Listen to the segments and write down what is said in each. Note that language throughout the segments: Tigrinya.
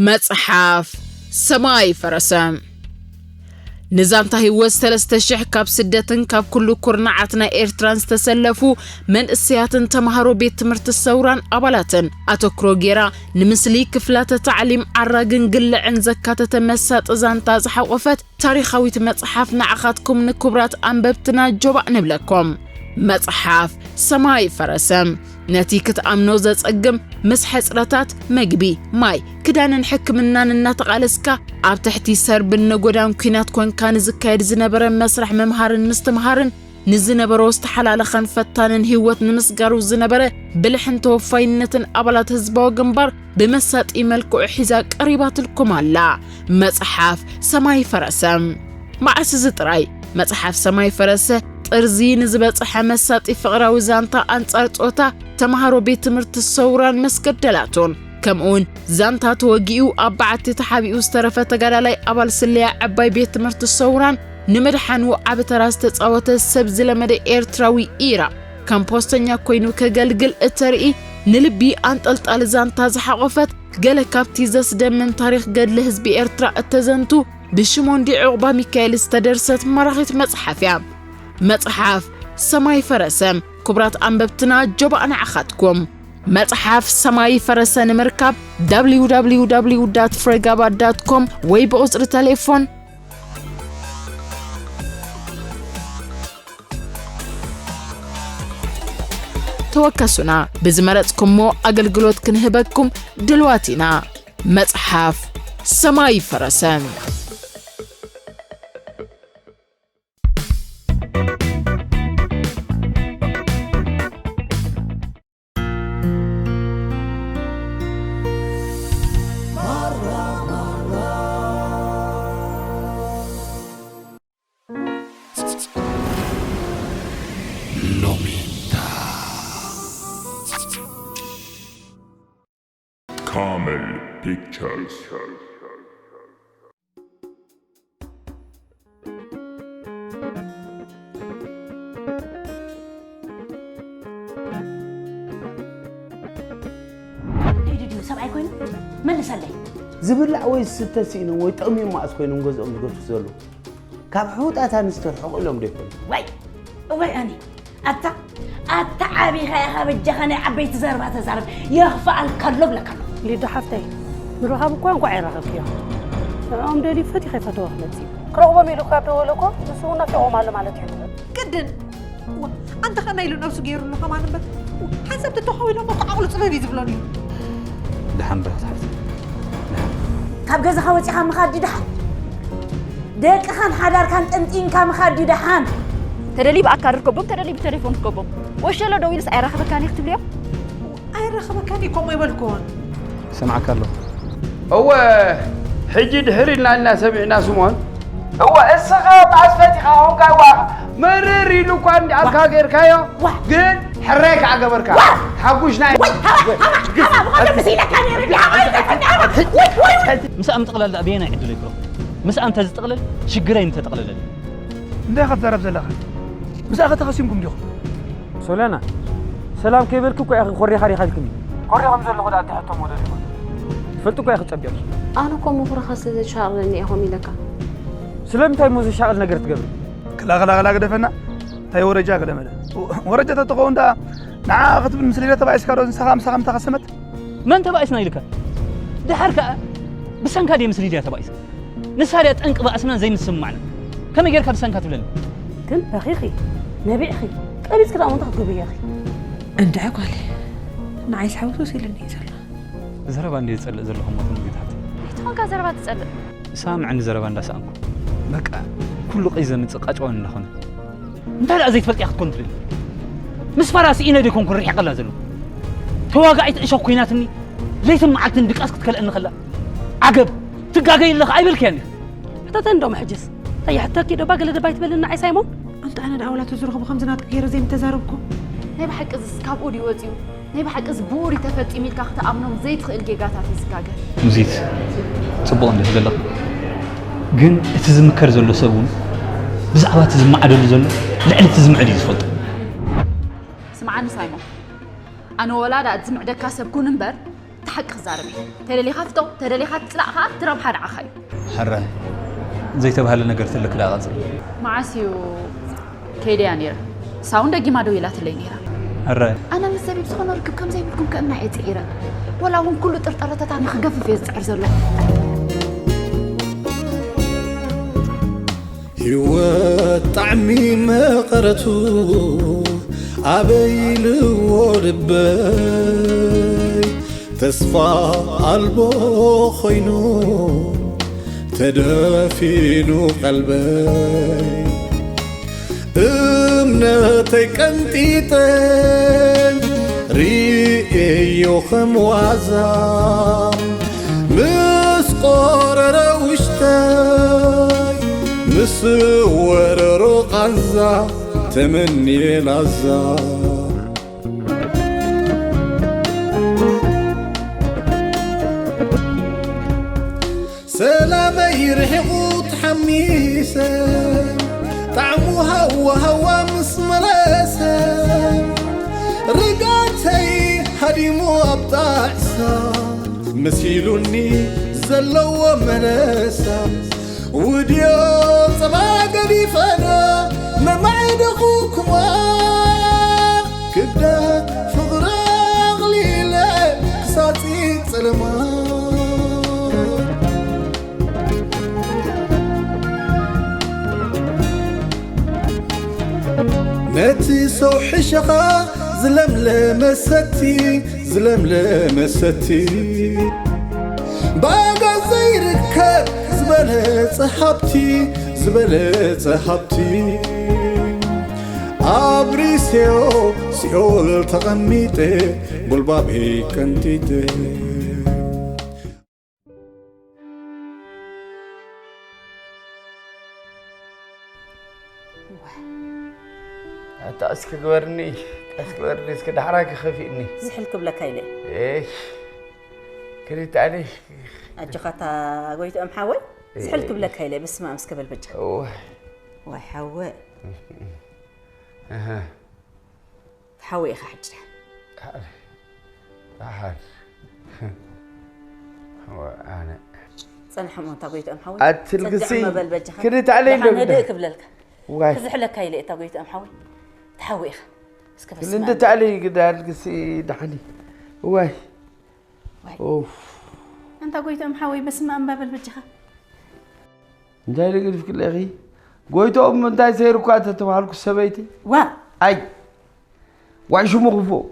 መጽሓፍ ሰማይ ፈረሰ። ንዛንታ ህይወት ሰለስተ ሽሕ ካብ ስደትን ካብ ኩሉ ኩርናዓት ናይ ኤርትራን ዝተሰለፉ መንእሰያትን ተማሃሮ ቤት ትምህርቲ ሰውራን ኣባላትን ኣተኩሮ ጌራ ንምስሊ ክፍላተ ታዕሊም ዓራግን ግልዕን ዘካተተ መሳጢ ዛንታ ዝሓቖፈት ታሪኻዊት መጽሓፍ ንዓኻትኩም ንክቡራት ኣንበብትና ጆባእ ንብለኩም። መጽሓፍ ሰማይ ፈረሰ። ነቲ ክትኣምኖ ዘጸግም፣ ምስ ሕጽረታት መግቢ፣ ማይ፣ ክዳንን ሕክምናን እናተቓለስካ፣ ኣብ ትሕቲ ሰርብን ነጎዳን ኲናት ኮንካ ንዝካየድ ዝነበረ መስርሕ ምምሃርን ምስትምሃርን፣ ንዝነበሮ ዝተሓላለኸን ፈታንን ህይወት ንምስጋሩ ዝነበረ ብልሕን ተወፋይነትን ኣባላት ህዝባዊ ግንባር ብመሳጢ መልክዑ ሒዛ ቀሪባትልኩም ኣላ። መጽሓፍ ሰማይ ፈረሰ። መዓስ እዚ ጥራይ መጽሓፍ ሰማይ ፈረሰ ጥርዚ ንዝበጽሐ መሳጢ ፍቕራዊ ዛንታ ኣንጻር ጾታ ተማሃሮ ቤት ትምህርቲ ሰውራን መስገደላቱን፣ ከምኡውን ዛንታ ተወጊኡ ኣብ በዓቲ ተሓቢኡ ዝተረፈ ተጋዳላይ ኣባል ስለያ ዕባይ ቤት ትምህርቲ ሰውራን ንምድሓኑ ዓቢ ተራ ዝተጻወተ ሰብ ዝለመደ ኤርትራዊ ኢራ ከም ፖስተኛ ኮይኑ ከገልግል እተርኢ ንልቢ ኣንጠልጣሊ ዛንታ ዝሓቖፈት ገለ ካብቲ ዘስደምም ታሪኽ ገድሊ ህዝቢ ኤርትራ እተዘንቱ ብሽሞንዲ ዑቕባ ሚካኤል ዝተደርሰት ማራኺት መጽሓፍ እያ። መጽሓፍ ሰማይ ፈረሰ። ክቡራት ኣንበብትና ጆባእ ንዓኻትኩም። መጽሓፍ ሰማይ ፈረሰ ንምርካብ www ፍሬጋባ ዳት ኮም ወይ ብቁጽሪ ተሌፎን ተወከሱና። ብዝመረጽኩሞ ኣገልግሎት ክንህበኩም ድልዋት ኢና። መጽሓፍ ሰማይ ፈረሰ። ሎሚታ። Camel Pictures. ከይዱ ድዩ ሰብኣይ ኮይኑ? መልሰለይ። ዝብላዕ ወይ ዝስተ ስኢኖም ወይ ጠምዮም መዓስ ኮይኖም ገዝኦም ዝገድፉ ዘለዉ? ካብ ሕውጣት ኣንስቲ ርሕቕ ኢሎም ዶ ይኾኑ? ወይ፣ ወይ ኣነ፣ ኣታ፣ ኣታ ዓቢኻ ኢኻ በጃኻ ናይ ዓበይቲ ዘረባ ተዛረብ፣ የኽፍኣልካ ኣሎ ብለካ ኣለኹ። ሊዱ ሓፍተይ፣ ምርኻብ እኳ እንኳዕ ኣይረኸብክዮ። ንዕኦም ደልዩ ፈቲኸ ይፈተወ ክመጽእ እዩ። ክረኽቦም ኢሉ ካብ ደወለ እኮ ንሱ እውን ናፊቖም ኣሎ ማለት እዩ። ግድን። እዋ፣ ኣንተ ኸ ናይ ኢሉ ነብሱ ገይሩ ኣሎ ከማን እምበር። እዋ፣ ሓንሳብ ተተሓዊሎም እኮ ዓቕሉ ጽለል እዩ ዝብሎ ነይሩ። ደሓን በል ክትሓፍቲ። ደሓን። ካብ ገዛኻ ወጺኻ ምኻድ ድዩ ደሓን? ደቅኻን ሓዳርካን ጠንጢንካ ምኻድ ድዩ ደሓን? ተደልዩ ብኣካል ርከቦም፣ ተደልዩ ብቴሌፎን ርከቦም። ወሸሎ ደዊሉስ ኣይራኸበካን እየ ክትብልዮ? ኣይራኸበካን እየ ከምኡ ኣይበልኩን። ይሰምዓካ ኣለኹ። እወ፣ ሕጂ ድሕር ኢልና ኢና ሰሚዕና ስምኦን። እወ፣ እስኻ መዓስ ፈቲኻ ኾንካ? እዋ፣ መርር ኢሉ እኳ እንዲ ኣልካ ዋ። ጌርካዮ፣ ዋ። ግን ሕራይ ከኣ ገበርካ። ዋ። ሓጉሽና ወይ፣ ሃባ፣ ሃባ፣ ግፍ። ሃባ፣ ብኸምዚ ምስ ኢለካ ነይረ፣ እንዲ ሃባ፣ ሃባ፣ ሃባ። ወይ፣ ወይ፣ ወይ። ምስኣ ምጥቕላል ደኣ በየናይ ዕድለይ ክረኽቦ? ምስኣ እንተዝጥቕልል፣ ሽግረይ ምተጠቕለለለይ። እንታይ ኢኻ ትዛረብ ዘለኻ? ምስኣ ኸ ተኸሲምኩም ዲኹም? ሶልያና፣ ሰላም ከይበልኪ እኮ ኢኺ ኮሪኻ ዲኻ ኢልክኒ። ኮሪኹም ዘለኹ ደኣ እንታይ ሕቶ ሞዴል ይኾን? ትፈልጢ እኮ ኢኺ ጸቢቕኪ። ኣነ እኮ ምኹርኻ ስለ ዘሻቕለኒ እየ ከምኡ ኢለካ። ስለምንታይ እሞ ዘሻቕል ነገር ትገብሪ? ክላ፣ ክላ፣ ክላ ግደፈና። እንታይ ወረጃ ገለመለ? ወረጃ ተትኸውን ደኣ ንዓ ክትብል ምስ ሊድያ ተባኢስካ ዶ ንስኻ ምሳኻ ምተኸሰመት? መን ተባኢስና ኢልካ? ደሓር ከኣ ብሰንካ ድየ ምስ ሊድያ ተባኢሰ? ንሳ ድያ ጠንቂ ባእስናን ዘይምስምማዕና? ከመይ ጌርካ ብሰንካ ትብለኒ? ግን በኺኺ፣ ነቢዕኺ፣ ቀቢጽኪ ደኣ እሞ እንታይ ክትገብሪ ኢኺ? እንድዒ ጓለይ፣ ንዓይስ ሕውስውስ ኢሉኒ እዩ ዘሎ። ዘረባ እንድየ ዝጸልእ ዘለኹ እሞ ትምህርት ሓብቲ። ኣይትኾንካ ዘረባ ትጸልእ። ሳምዕኒ ዘረባ እንዳሰኣንኩ። በቃ፣ ኩሉ ቀይ ዘምጽእ ቃጭዋን እንዳኾነ። እንታይ ደኣ ዘይትፈልጥ እያ ክትኮን ትደሊ? ምስ ፋራ ስኢነ ዶ ይኮንኩ ርሒቐላ ዘለኹ? ተዋጋኢት እሾኽ ኮይናትኒ፣ ለይትን መዓልትን ድቃስ ክትከልአኒ ከላ። ዓገብ፣ ትጋገይ ኣለኻ ኣይበልክያን ዲኻ? ሕተተኒ ዶ ሕጅስ? እንታይ ይሕተኪ ዶ እባ ገለ ደባይ ትበልኒ ንዓይ ሳይሞን? ኣንታ ኣነ ደኣ ዋላ ተዝረኽቦ ከምዚ ናትኪ ገይረ ዘይምተዛረብኩ። ናይ ብሓቂ እዝስ ካብኡ ድዩ ወጺኡ? ናይ ብሓቂ እዚ ብኡሪ ተፈጺሙ ኢልካ ክትኣምኖም ዘይትኽእል ጌጋታት እዩ ዝጋገ። ሙዚት፣ ጽቡቕ እንዲኺ ዘለኺ። ግን እቲ ዝምከር ዘሎ ሰብ እውን ብዛዕባ እቲ ዝመዓደሉ ዘሎ ልዕሊ እቲ ዝምዕድ እዩ ዝፈልጦ። ስምዓኒ ሳይሞን፣ ኣነ ወላ ደኣ ዝምዕደካ ሰብ ኩን እምበር፣ እቲ ሓቂ ክዛረብ እየ። ተደሊኻ ፍቶ፣ ተደሊኻ ትጽላእ ከኣ፣ እቲ ረብሓ ንዓኻ እዩ። ሕራይ፣ ዘይተባህለ ነገር ትልክ ደኣ ቀጽል። መዓስ እዩ ከይደያ ነይረ? ሳውን ደጊማ ደው ኢላትለይ ነይራ። ሕራይ። ኣነ ምስ ዘቢብ ዝኾነ ርክብ ከም ዘይብልኩም ከእምና እየ ጽዒረ። ወላ እውን ኩሉ ጥርጠረታታ ንኽገፍፍ እየ ዝጽዕር ዘለኹ። ህይወት ጣዕሚ መቐረቱ ኣበይ ኢልዎ ልበይ፣ ተስፋ ኣልቦ ኮይኑ ተደፊኑ ቀልበይ። እምነተይ ቀንጢጠ ርእየዮ ከም ዋዛ፣ ምስ ቆረረ ውሽጠይ፣ ምስ ወረሮ ቃንዛ፣ ተመንየ ላዛ። ሰላመይ ርሒቑ ተሓሚሰ፣ ጣዕሙ ሃዋ ሃዋ ምስ መለሰ፣ ርጋተይ ሃዲሙ ኣብ ጣዕሳ፣ መሲሉኒ ዘለዎ መለሳ። ውድዮ ጸባ ገዲፈና መማዕደኹኩማ፣ ክብደት ፍቕሪ ኣቕሊለ ክሳጺ ጸለማ። ነቲ ሰው ሕሸኻ ዝለምለመ ሰቲ፣ ዝለምለመ ሰቲ፣ ብኣጋ ዘይርከብ ዝበለጸ ሃብቲ፣ ዝበለጸ ሃብቲ። ኣብ ሪስዮ ሲኦል ተቐሚጠ፣ ጉልባበይ ቀንጢጠ። ኣታ እስኪ ግበርኒ፣ እስኪ ግበርኒ፣ እስኪ ዳሕራኪ ከፊእኒ። ዝሕል ክብለካ ኢለ። እሽ፣ ክሪት ኣሊ። ኣጆኻ ኣታ ጎይትኦም ሓወይ፣ ዝሕል ክብለካ ኢለ፣ በስመ ኣብ እስከ በል በጃ። እወ። ዋይ ሓወ። ኣሃ። ሓወይ ኢኻ ሕጂ ደሓን። ደሓን። ኣነ። ጸንሐ እሞ ኣታ ጎይትኦም ሓወይ። ኣትልግሲ። ጸግዕ እሞ በል በጃኻ። ክሪት ኣሊ ደሓን እንደው ህድእ ክብለልካ። ዋይ። ክዝሕለካ ኢለ እታ ጎይትኦም ሓወይ። ተሓዊ ኢኻ። እስከ በስመ ክንዲ ኣብ። ታዕሊ ግዳል ግሲ ዳሕኒ። ዋይ። ዋይ። ኡፍ። ኣንታ ጎይትኦም ሓወይ በስመ ኣብ እባ በል በጃኻ። እንታይ ልግድፍ ክለኺ? ጎይትኦም እንታይ ሰይርኳ ተተባሃልኩ ሰበይቲ? ዋ። ኣይ። ዋይ ሽሙ ክፉእ።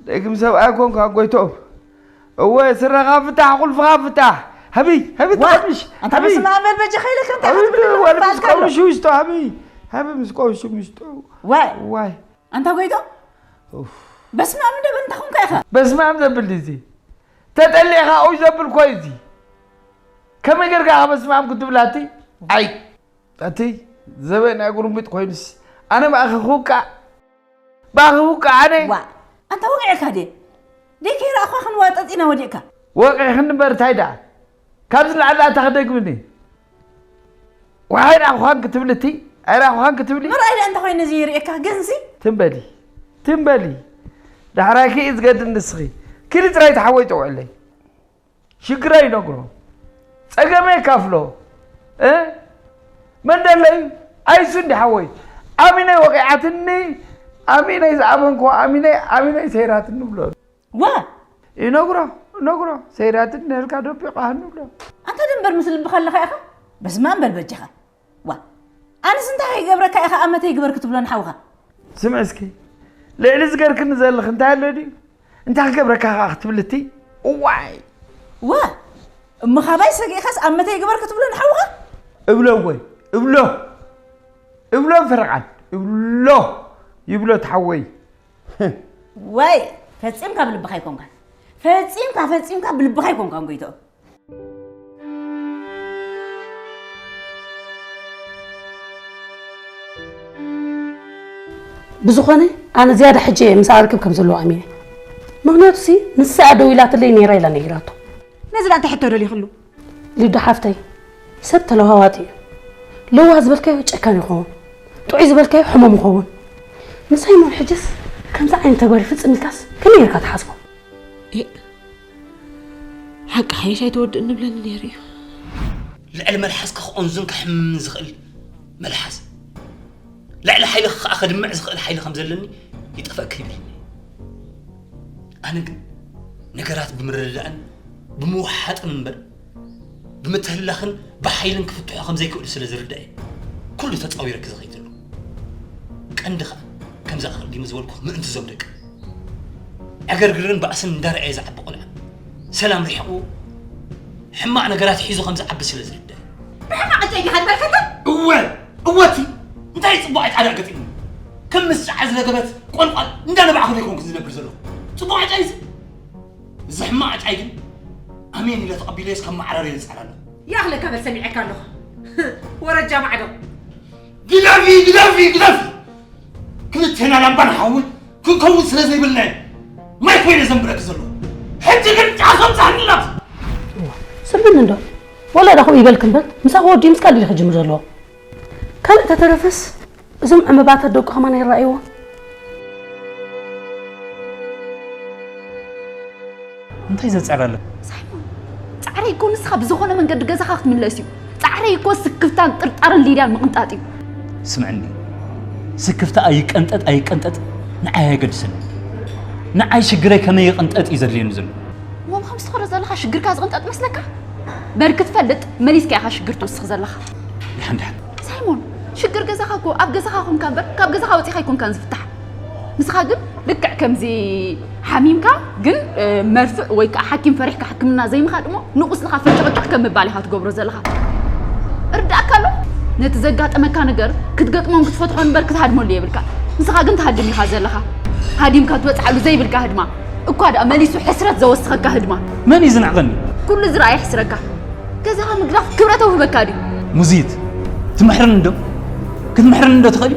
ደጊም ሰብኣይ ኮንካ ጎይትኦም። እወ ስረኻ ፍታሕ፣ ቁልፍኻ ፍታሕ። ሃቢ፣ ሃቢ ዋ። ትቀምሽ። ኣንታ ሃቢ። በስመ ኣብ በል በጃኻ ኢለካ እንታይ ሃቢ ክትብል ወላ ኣለካ? ምስ ቀምሽ ውሽጡ ሃቢ። ሃቢ ምስ ቀምሽ ውሽጡ። ዋይ። ዋይ። ኣንታ ጎይትኦም? ኡፍ። በስመ ኣብ እንደ በል እንታይ ኾንካ ኢኻ? በስመ ኣብ ዘብል እዚ። ተጠሊዕኻ ኡይ ዘብል ኮይ እዚ። ከመይ ጌርካ ኢኻ በስመ ኣብ ክትብላቲ? ኣይ። ኣቲ ዘበን ናይ ጉርምቢጥ ኮይኑስ። ኣነ ብኣኺ ክውቃዕ። ብኣኺ ክውቃዕ ኣነ። ዋ። ኣንታ ወቂዕካ ድየ? ደይ ከይረኣኹኻ ክንዋጠጥ ኢና ወዲቕካ። ወቂዕክኒ እምበር እንታይ ደኣ? ካብዚ ንላዕሊ ኣታ ክደግምኒ? ዋይ ኣይረኣኹኻን ክትብሊ እቲ? ኣይረኣኹኻን ክትብሊ? ምርኣይ ደኣ እንታይ ኮይኑ እዚ ይርእየካ? ግንሲ? ትም በሊ። ትም በሊ። ዳሕራይኪ እዩ ዝገድል ንስኺ። ኪዲ ጥራይ ተሓወይ ጠውዕለይ። ሽግረይ ይነግሮ። ጸገመይ የካፍሎ። እ? መን ደለዩ? ኣይሱ እንዲ ሓወይ። ኣሚነይ ወቂዓትኒ። ኣሚነይ ዝኣመንኮ ኣሚነይ፣ ኣሚነይ ሰይራትኒ ብሎ። ዋ! ይነግሮ፣ ይነግሮ። ሰይራትኒ ነልካ ደቢቓ ንብሎ። ኣንታ ደንበር ምስ ልብኻ ኣለኻ ኢኻ? በስመ ኣብ በል በጃኻ። ዋ! ኣነስ እንታይ ከይገብረካ ኢኻ ኣመተይ ግበር ክትብሎ ንሓውኻ? ስምዒ እስኪ። ልዕሊ ዝገርክኒ ዘለኽ እንታይ ኣሎ ድዩ? እንታይ ክገብረካ ኸኣ ክትብል እቲ? እዋይ! ዋ! እሞ ካባይ ሰጊእካስ ኣመተይ ግበር ክትብሎ ንሓውኻ? እብሎ እወ፣ እብሎ። እብሎ ፈረቓን፣ እብሎ። ይብሎ ተሓወይ። ወይ! ፈጺምካ ብልብኻ ኣይኮንካን። ፈጺምካ፣ ፈጺምካ ብልብኻ ኣይኮንካን ጎይትኦም። ብዝኾነ ኣነ ዝያዳ ሕጂ እየ ምስኣ ርክብ ከም ዘለዎ ኣሚነ። ምኽንያቱሲ ንሳ እያ ደዊላትለይ ነይራ ኢላ ነጊራቶ። ነዚ ደኣ እንታይ ሕቶ ደሊኽሉ? ሊዱ ሓፍተይ፣ ሰብ ተለዋዋጢ እዩ። ለዋህ ዝበልካዮ ጨካን ይኸውን፣ ጥዑይ ዝበልካዮ ሕሙም ይኸውን። ንሳይ እሞ ሕጅስ ከምዚ ዓይነት ተግባር ይፍጽም ኢልካስ ከመይ ጌርካ ትሓስቦ? እ፣ ሓቂ ሓይሽ ኣይተወድእን ንብለኒ ነይሩ እዩ። ልዕሊ መልሓስካ ክቕንዝን ከሕምምን ዝኽእል መልሓስ፣ ልዕሊ ሓይልኻ ከኣ ከድምዕ ዝኽእል ሓይሊ ከም ዘለኒ ይጠፍኣካ ይብለኒ። ኣነ ግን ነገራት ብምርድዳእን ብምውሓጥን እምበር፣ ብምትህልላኽን ብሓይልን ክፍትሑ ከም ዘይክእሉ ስለ ዝርዳእ እየ ኩሉ ተጻዊረኪ ዝኸይድ ዘለኹ። ቀንዲ ኸኣ ከምዚ ኣቐዲመ ዝበልኩ ምእንቲ እዞም ደቂ ዕግርግርን ባእስን እንዳረኣየ ዝዓቢ ቆልዓ፣ ሰላም ርሒቑ ሕማቕ ነገራት ሒዙ ከም ዝዓቢ ስለ ዝርዳእ። ብሕማቕ ዕጫይ ዲኻ ዝበልከቶ? እወ፣ እወ፣ እቲ እንታይ ጽቡቕ ዕጫ ደኣ ገጢሙ? ከም ምስ ጫዓ ዝለገበት ቆልቋል እንዳነባዕኹ ዶ ይኮንኩ ዝነብር ዘለኹ? ጽቡቕ ዕጫ እዩ እዚ። እዚ ሕማቕ ዕጫይ ግን ኣሜን ኢለ ተቐቢለዮስ ከም ማዕረር እየ ዝጸዓር ኣለኹ። ይኣኽለካ በል ሰሚዐካ ኣለኹ። ወረጃ ማዕዶ። ግደፊ፣ ግደፊ፣ ግደፊ! ክልቴና ላምባን ሓውን ክንከውን ስለ ዘይብልና እዩ ማይ ኮይነ ዘንብረኪ ዘለኹ። ሕጂ ግን ጫሶም ጻሕኒ ናብዚ። እዋ፣ ስምብን እንዶ። ወላ ዳኹ ይበልክ እምበር፣ ምሳኹ ወዲኡ ምስቃል ድዩ ክጅምር ዘለዎ? ካልእ ተተረፈስ፣ እዞም ዕምባታት ደቁ ከማን ይረኣይዎ። እንታይ ዘጸር ኣሎ? ሳይሞን፣ ጻዕረይ እኮ ንስኻ ብዝኾነ መንገዲ ገዛኻ ክትምለስ እዩ። ጻዕረይ እኮ ስክፍታን ጥርጣርን ሊድያን ምቕንጣጥ እዩ። ስምዕኒ፣ ስክፍታ ኣይቀንጠጥ ኣይቀንጠጥ ንዓይ ኣየገድሰኒ። ንዓይ ሽግረይ ከመይ ይቕንጠጥ እዩ ዘድልየኒ ዘሎ። እሞ ከምዚ ትኸዶ ዘለኻ ሽግርካ ዝቕንጠጥ መስለካ? በር ክትፈልጥ መሊስካ ኢኻ ሽግር ትውስኽ ዘለኻ። ድሓን ድሓን። ሳይሞን፣ ሽግር ገዛኻ እኮ ኣብ ገዛኻ ኮንካ እምበር ካብ ገዛኻ ወጺኻ ኣይኮንካን ዝፍታሕ። ንስኻ ግን ልክዕ ከምዚ ሓሚምካ ግን፣ እ፣ መርፍእ ወይ ከዓ ሓኪም ፈሪሕካ ሕክምና ዘይምኻድ እሞ ንቑስልኻ ፈጨቕጨቕ ከም ምባል ኢኻ ትገብሮ ዘለኻ። እርዳእካ ኣሎ? ነቲ ዘጋጠመካ ነገር ክትገጥሞን ክትፈትሖን እምበር ክትሃድመሉ የብልካ። ንስኻ ግን ትሃድም ኢኻ ዘለኻ። ሃዲምካ ትበጽሓሉ ዘይብልካ ህድማ። እኳ ደኣ መሊሱ ሕስረት ዘወስኸካ ህድማ። መን እዩ ዝንዕቐኒ? ኩሉ ዝረኣ የሕስረካ። ገዛኻ ምግዳፍ ክብረት ኣውህበካ ድዩ? ሙዚት፣ ትምሕረኒ ዶ? ክትምሕረኒ ዶ ትኽእሊ?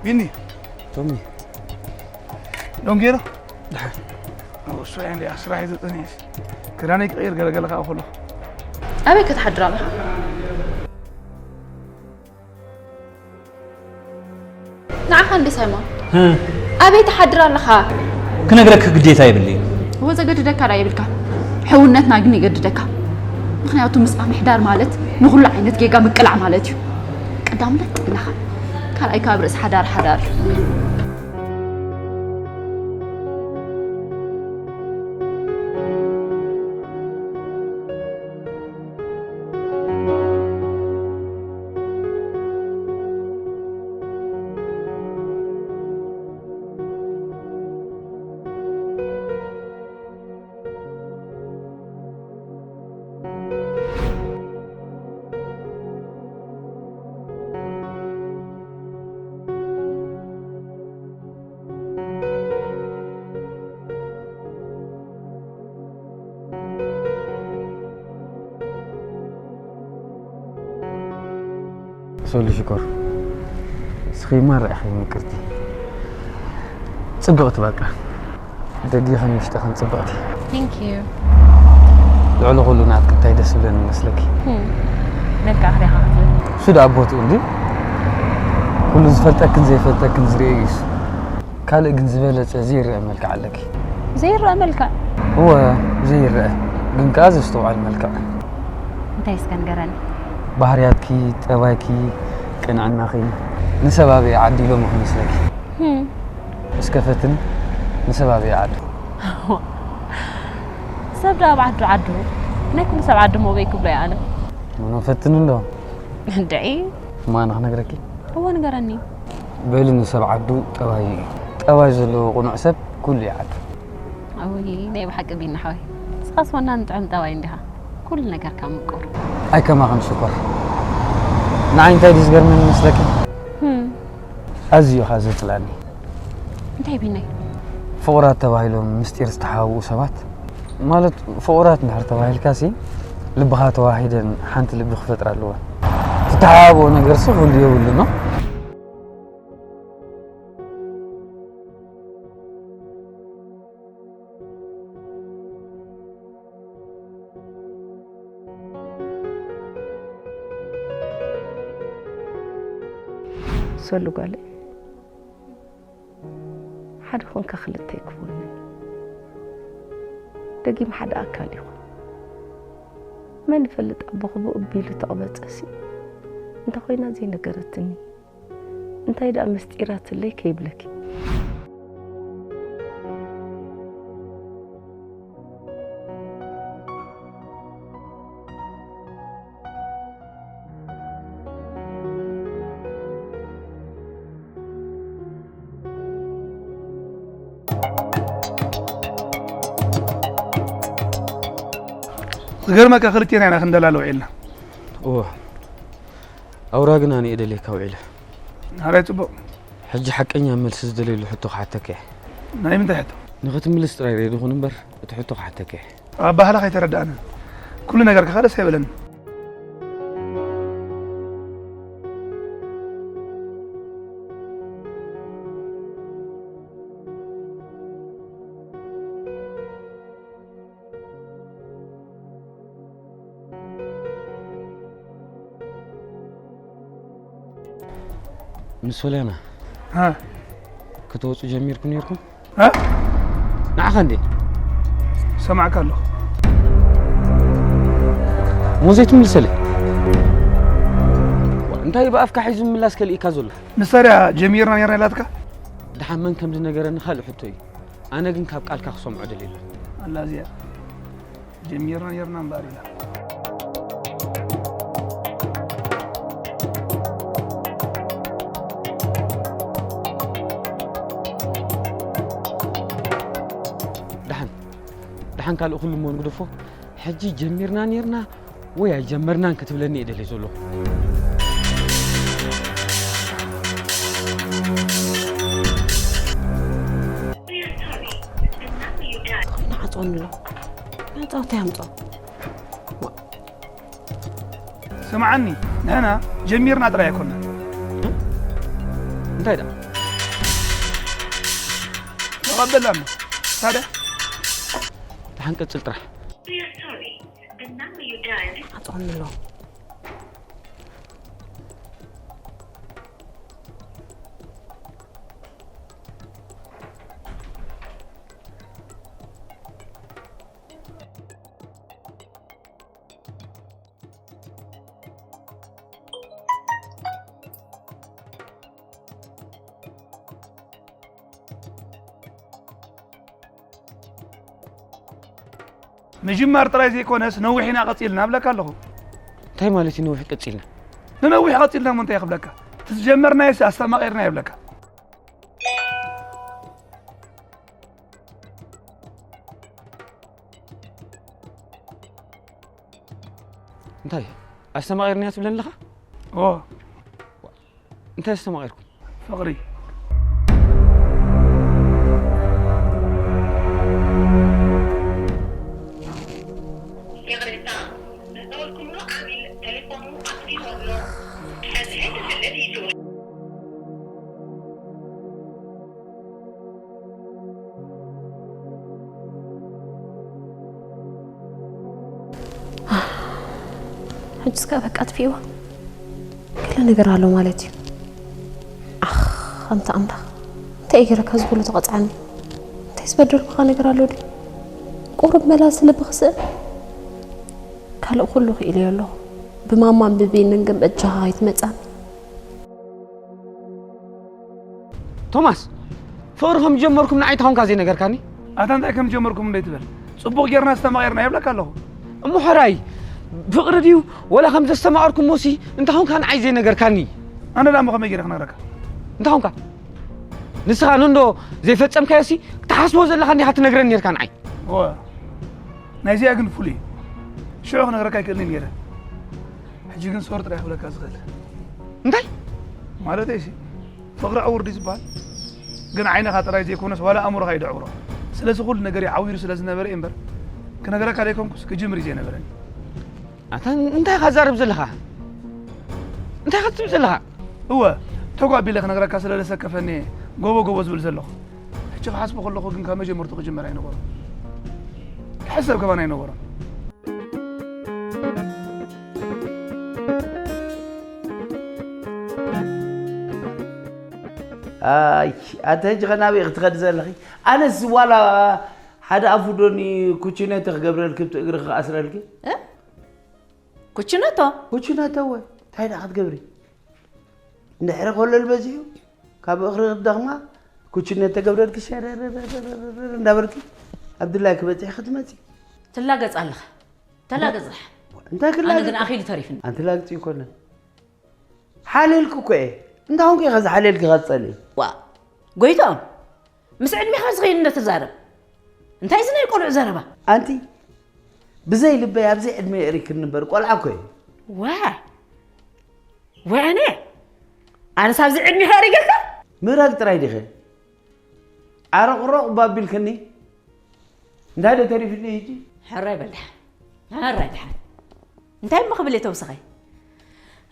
ቢኒ። ቶሚ። ዶንጌሮ። ድሓን። እሱ እንዲ ኣስራሒ ዘጠነስ። ክዳነይ ክቕይር ገለገለ ከዓ ከሎ። ኣበይ ክትሓድር ኣለኻ? ንዓኻ እንዲ ሳይሞን። እ። ኣበይ ትሓድር ኣለኻ? ክነግረኪ ግዴታ የብለይን። እወ ዘገድደካ ዳ የብልካ። ሕውነትና ግን የገድደካ። ምኽንያቱ ምስኣ ምሕዳር ማለት ንኹሉ ዓይነት ጌጋ ምቅላዕ ማለት እዩ። ቀዳምነት ጥዕናኻ፣ ካልኣይ ካብ ርእሲ ሓዳር ሓዳር። ሶሊ ሽኮር፣ ስኺማ ርኢኺ ምቅርቲ። ጽብቕቲ በቃ። ደጊኽን ውሽጥኽን ጽብቕቲ። Thank you። ልዕሊ ኩሉ ናትኪ እንታይ ደስ ዝብለኒ መስለኪ? Hmm። ነካ ኣኽሪኻ ክትብል። እሱ ደኣ ቦትኡ እንድዩ። ኩሉ ዝፈልጠክን ዘይፈልጠክን ዝርእዮ እዩ እሱ። ካልእ ግን ዝበለጸ ዘይረአ መልክዕ ኣለኪ። ዘይረአ መልክዕ? እወ፣ ዘይረአ ግን ከኣ ዘስተውዓል መልክዕ። እንታይ እስከ ንገረኒ? ባህርያትኪ፣ ጠባይኪ፣ ቅንዕናኺ ንሰብ ኣበይ ዓዲ ኢሎሞ ክመስለኪ? Hmm። እስከ ፈትኒ፣ ንሰብ ኣበይ ዓዱ? ሰብ ደኣ ኣብ ዓዱ ዓዱ። ናይ ኩሉ ሰብ ዓዱ እሞ ኣበይ ክብሎ እየ ኣነ? ምኖ ፈትኒ እንዶ። እንድዒ። እማ ኣነ ክነግረኪ? እወ ንገረኒ። በሊ ንሰብ ዓዱ ጠባዩ እዩ። ጠባይ ዘለዎ ቅኑዕ ሰብ ኩሉ ይዓዱ። ኣውይ ናይ ብሓቂ ቢኒ ሓወይ። ንስኻስ ዋና ንጥዑም ጠባይ እንዲኻ። ኩሉ ነገርካ ምቁር። ኣይከማኽን ሽኮር። ንዓይ እንታይ ድዩ ዝገርመኒ መስለኪ? ህም። ኣዝዩ ኢኻ ዘጽልኣኒ። እንታይ ቢነይ? ፍቑራት ተባሂሎም ምስጢር ዝተሓባብኡ ሰባት፣ ማለት ፍቑራት እንድሕር ተባሂልካሲ ልብኻ ተዋሂደን ሓንቲ ልቢ ክፈጥራ ኣለወን። ትተሓባብኦ ነገርሲ ክህሉ የብሉን ነው። ሰሉ ጓለይ፣ ሓደ ኮንካ ክልተ ኣይክኾንን። ደጊም ሓደ ኣካል ይኹን። መን ይፈልጥ ኣቦ ክቡእ ቢሉ ተቕበጸሲ እንተ ኮይና ዘይነገረትኒ። እንታይ ደኣ ምስጢራትለይ ከይብለኪ። ዝገርመካ ክልቴና ኢና ክንደላለ ውዒልና። እወ። ኣውራ ግን ኣነ እየ ደልየካ ውዒለ። ሓራይ ጽቡቕ። ሕጂ ሓቀኛ መልሲ ዝደልየሉ ሕቶ ክሓተካ እየ። ናይ ምንታይ ሕቶ? ንኽትምልስ ጥራይ ሬዲ ኩን እምበር፣ እቲ ሕቶ ክሓተካ እየ። ኣባህላ ከይተረድኣና። ኩሉ ነገርካ ደስ ኣይበለኒ። ምስ ሶልያና ሃ? ክትወፁ ጀሚርኩም ነይርኩም? ሃ? ንዓኻ እንዴ? ሰማዕካ ኣለኹ። ሞዘይ ትምልሰለይ? እንታይ ብኣፍካ ሒዙ ምላስ ከልኢካ ዘሎ? ንሳ ድያ ጀሚርና ነይርና ኢላትካ? ደሓን መን ከም ዝነገረኒ ካልእ ሕቶ እዩ። ኣነ ግን ካብ ቃልካ ክሰምዖ ደልየ ኣለኹ። ኣላ እዚኣ ጀሚርና ነይርና እምበኣር ኢላ። ደሓን፣ ደሓን ካልእ ኩሉ እሞ ንግደፎ። ሕጂ ጀሚርና ነይርና ወይ ኣይጀመርናን ክትብለኒ እየ ደልየ ዘለኹ። ንዓጽወኒ ኣሎ። ናጻ እንታይ ኣምጽኦ? ስምዓኒ፣ ንሕና ጀሚርና ጥራይ ኣይኮናን። እንታይ ደኣ? ተቐበልና እሞ። ታዲያ? ደሓን ቀጽል ጥራሕ። ኣጽወኒ ኣሎ። ምጅማር ጥራይ ዘይኮነስ ነዊሕ ኢና ቀጺልና እብለካ ኣለኹ። እንታይ ማለት እዩ ነዊሕ ቀጺልና? ንነዊሕ ቀጺልና እሞ እንታይ ክብለካ? እቲ ዝጀመርናዮስ ኣስተማቒርና ይብለካ። እንታይ ኣስተማቒርናዮ ትብለኒ ኣለኻ? ኦ። እንታይ ኣስተማቒርኩም? ፍቕሪ። ይቕሬታ፣ ዝደወልኩምሉ ዓሚል ቴሌፎኑ ኣጥፊኡ ኣሎ። ሕዚ ሕጂ ስእነት ይስወር። ሕጅስ ከ በቃ ኣጥፊእዋ። ገለ ነገር ኣሎ ማለት እዩ። ኣኽ፣ ኣንታ ኣምላኽ፣ እንታይ እየ ገይረካ እዚ ኩሉ ትቐጽዓኒ? እንታይ ዝበደልኩኻ ነገር ኣሎ ድዩ? ቁሩብ መላሲ ልቢ ክስእን? ካልእ ኩሉ ክኢለዮ ኣለኹ። ብማማን ብቢንን ግን በጃኻ ኣይትመጻኒ። ቶማስ፣ ፍቕሪ ከም ዝጀመርኩም ንዓይ እንታይ ኾንካ ዘይነገርካኒ? ኣታ እንታይ ከም ዝጀመርኩም እንደ ትበል? ጽቡቕ ጌርና ዝተማቒርና ይብለካ ኣለኹ። እሞ ሕራይ፣ ፍቕሪ ድዩ ወላ ከም ዘስተማቐርኩሞሲ እንታይ ኾንካ ንዓይ ዘይነገርካኒ? ኣነ ደኣ እሞ ከመይ ጌረ ክነግረካ? እንታይ ኾንካ? ንስኻ ንንዶ ዘይፈጸምካዮሲ ክትሓስቦ ዘለኻ እንዲኻ ትነግረኒ ኔርካ ንዓይ። እወ፣ ናይዚኣ ግን ፍሉይ እዩ። ሽዑ ክነግረካ ኣይክእልን ነይረ። ሕጂ ግን ሶር ጥራይ ክብለካ ዝኽእል። እንታይ? ማለተይ ሲ፣ ፍቕሪ ዕውር ድዩ ዝበሃል? ግን ዓይንኻ ጥራይ ዘይኮነስ ዋላ ኣእምሮኻ እዩ ደዕውሮ። ስለዚ ኩሉ ነገር ይዓዊሩ ስለ ዝነበረ እዩ እምበር፣ ክነግረካ ዘይኮንኩስ ክጅምር እዩ ዘይነበረኒ። ኣታ እንታይ ኢኻ ትዛረብ ዘለኻ? እንታይ ኢኻ ትብል ዘለኻ? እወ፣ ተጓ ኣቢለ ክነግረካ ስለ ዘሰከፈኒ ጎቦ ጎቦ ዝብል ዘለኹ። ሕጂ ክሓስቦ ከለኹ ግን ካብ መጀመርቱ ክጅመር ኣይነበሮን። ክሕሰብ ከማን ኣይነበሮን። ኣይ፣ ኣንተ ሕጂ ኸ ናበይ ክትኸዲ ዘለኺ? ኣነስ ዋላ ሓደ ኣፉ ዶኒ ኩችነተ ክገብረልኪ፣ ኣብቲ እግርኺ ክኣስረልኪ። እ? ኩችነቶ? ኩችነተ እወ፣ እንታይ ደኣ ክትገብሪ? እንድሕሪ ኮለል በዚሑ፣ ካብ እኽሪ ክትደኽማ፣ ኩችነት ተገብረልኪ፣ ሸረረረረረረ እንዳበልኪ፣ ኣብ ድላይኪ በጺሕኪ ትመጺ። ትላገጽ ኣለኻ። ተላገጽ ደሓን። እንታይ ኣነ ክላገጽ? ግን ኣኺሉ ተሪፍኒ። ኣንቲ ላግጺ ይኮነን። ሓልየልኪ እኮ እየ። እንታይ ኮንኪ ኢኻ ዝሓልየልኪ ኢኻ ትጸልኢ? ዋ፣ ጎይትኦም፣ ምስ ዕድሜኻ ዝኸይድ እንዶ ትዛረብ። እንታይ እዚ ናይ ቆልዑ ዘረባ? ኣንቲ፣ ብዘይ ልበይ ኣብዚ ዕድመ የእሪክኒ እምበር፣ ቆልዓ እኮ እየ። ዋ፣ ወ ኣነ? ኣነስ ኣብዚ ዕድሜኻ ኣሪገካ? ምራግ ጥራይ ዲኸ? ዓረቕሮቕ ባቢልክኒ? እንታይ ዶ ተሪፍኒ ሕጂ? ሕራይ በል ደሓን። ሕራይ ደሓን። እንታይ እሞ ክብል እየ ተውስኸ?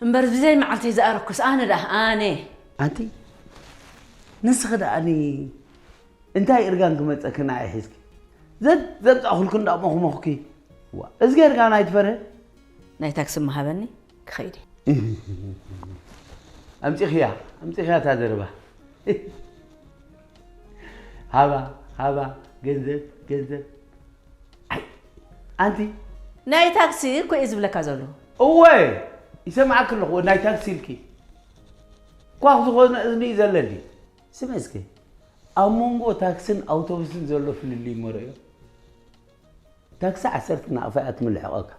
እምበር ብዘይ መዓልተይ ዝኣረኩስ ኣነ ደኣ፣ ኣነ። ኣንቲ፣ ንስኺ ደኣኒ እንታይ እርጋን ክመጸኪ ንዓይ ሒዝኪ? ዘ-፣ ዘምጻእኩልኪ እንዳሞኽሞኽኪ። ዋ፣ እዝጌር ጋና ኣይትፈርህ? ናይ ታክሲ እሞ ሃበኒ፣ ክኸይድ እየ። ኣምጺኽያ፣ ኣምጺኽያ እታ ዘረባ። ሃባ፣ ሃባ፣ ገንዘብ፣ ገንዘብ። ኣይ፣ ኣንቲ። ናይ ታክሲ እኮ እየ ዝብለካ ዘለኹ። እወ፣ ይሰምዓኪ ኣለኹ፣ ናይ ታክሲ ኢልኪ። ኳኽ ዝኾነ እዝኒ እዩ ዘለኒ። ስምዒ እስኪ፣ ኣብ መንጎ ታክስን ኣውቶቡስን ዘሎ ፍልልይ እሞ ርእዮ። ታክሲ ዓሰርተ ናቕፋ እያ ትምልሕቐካ።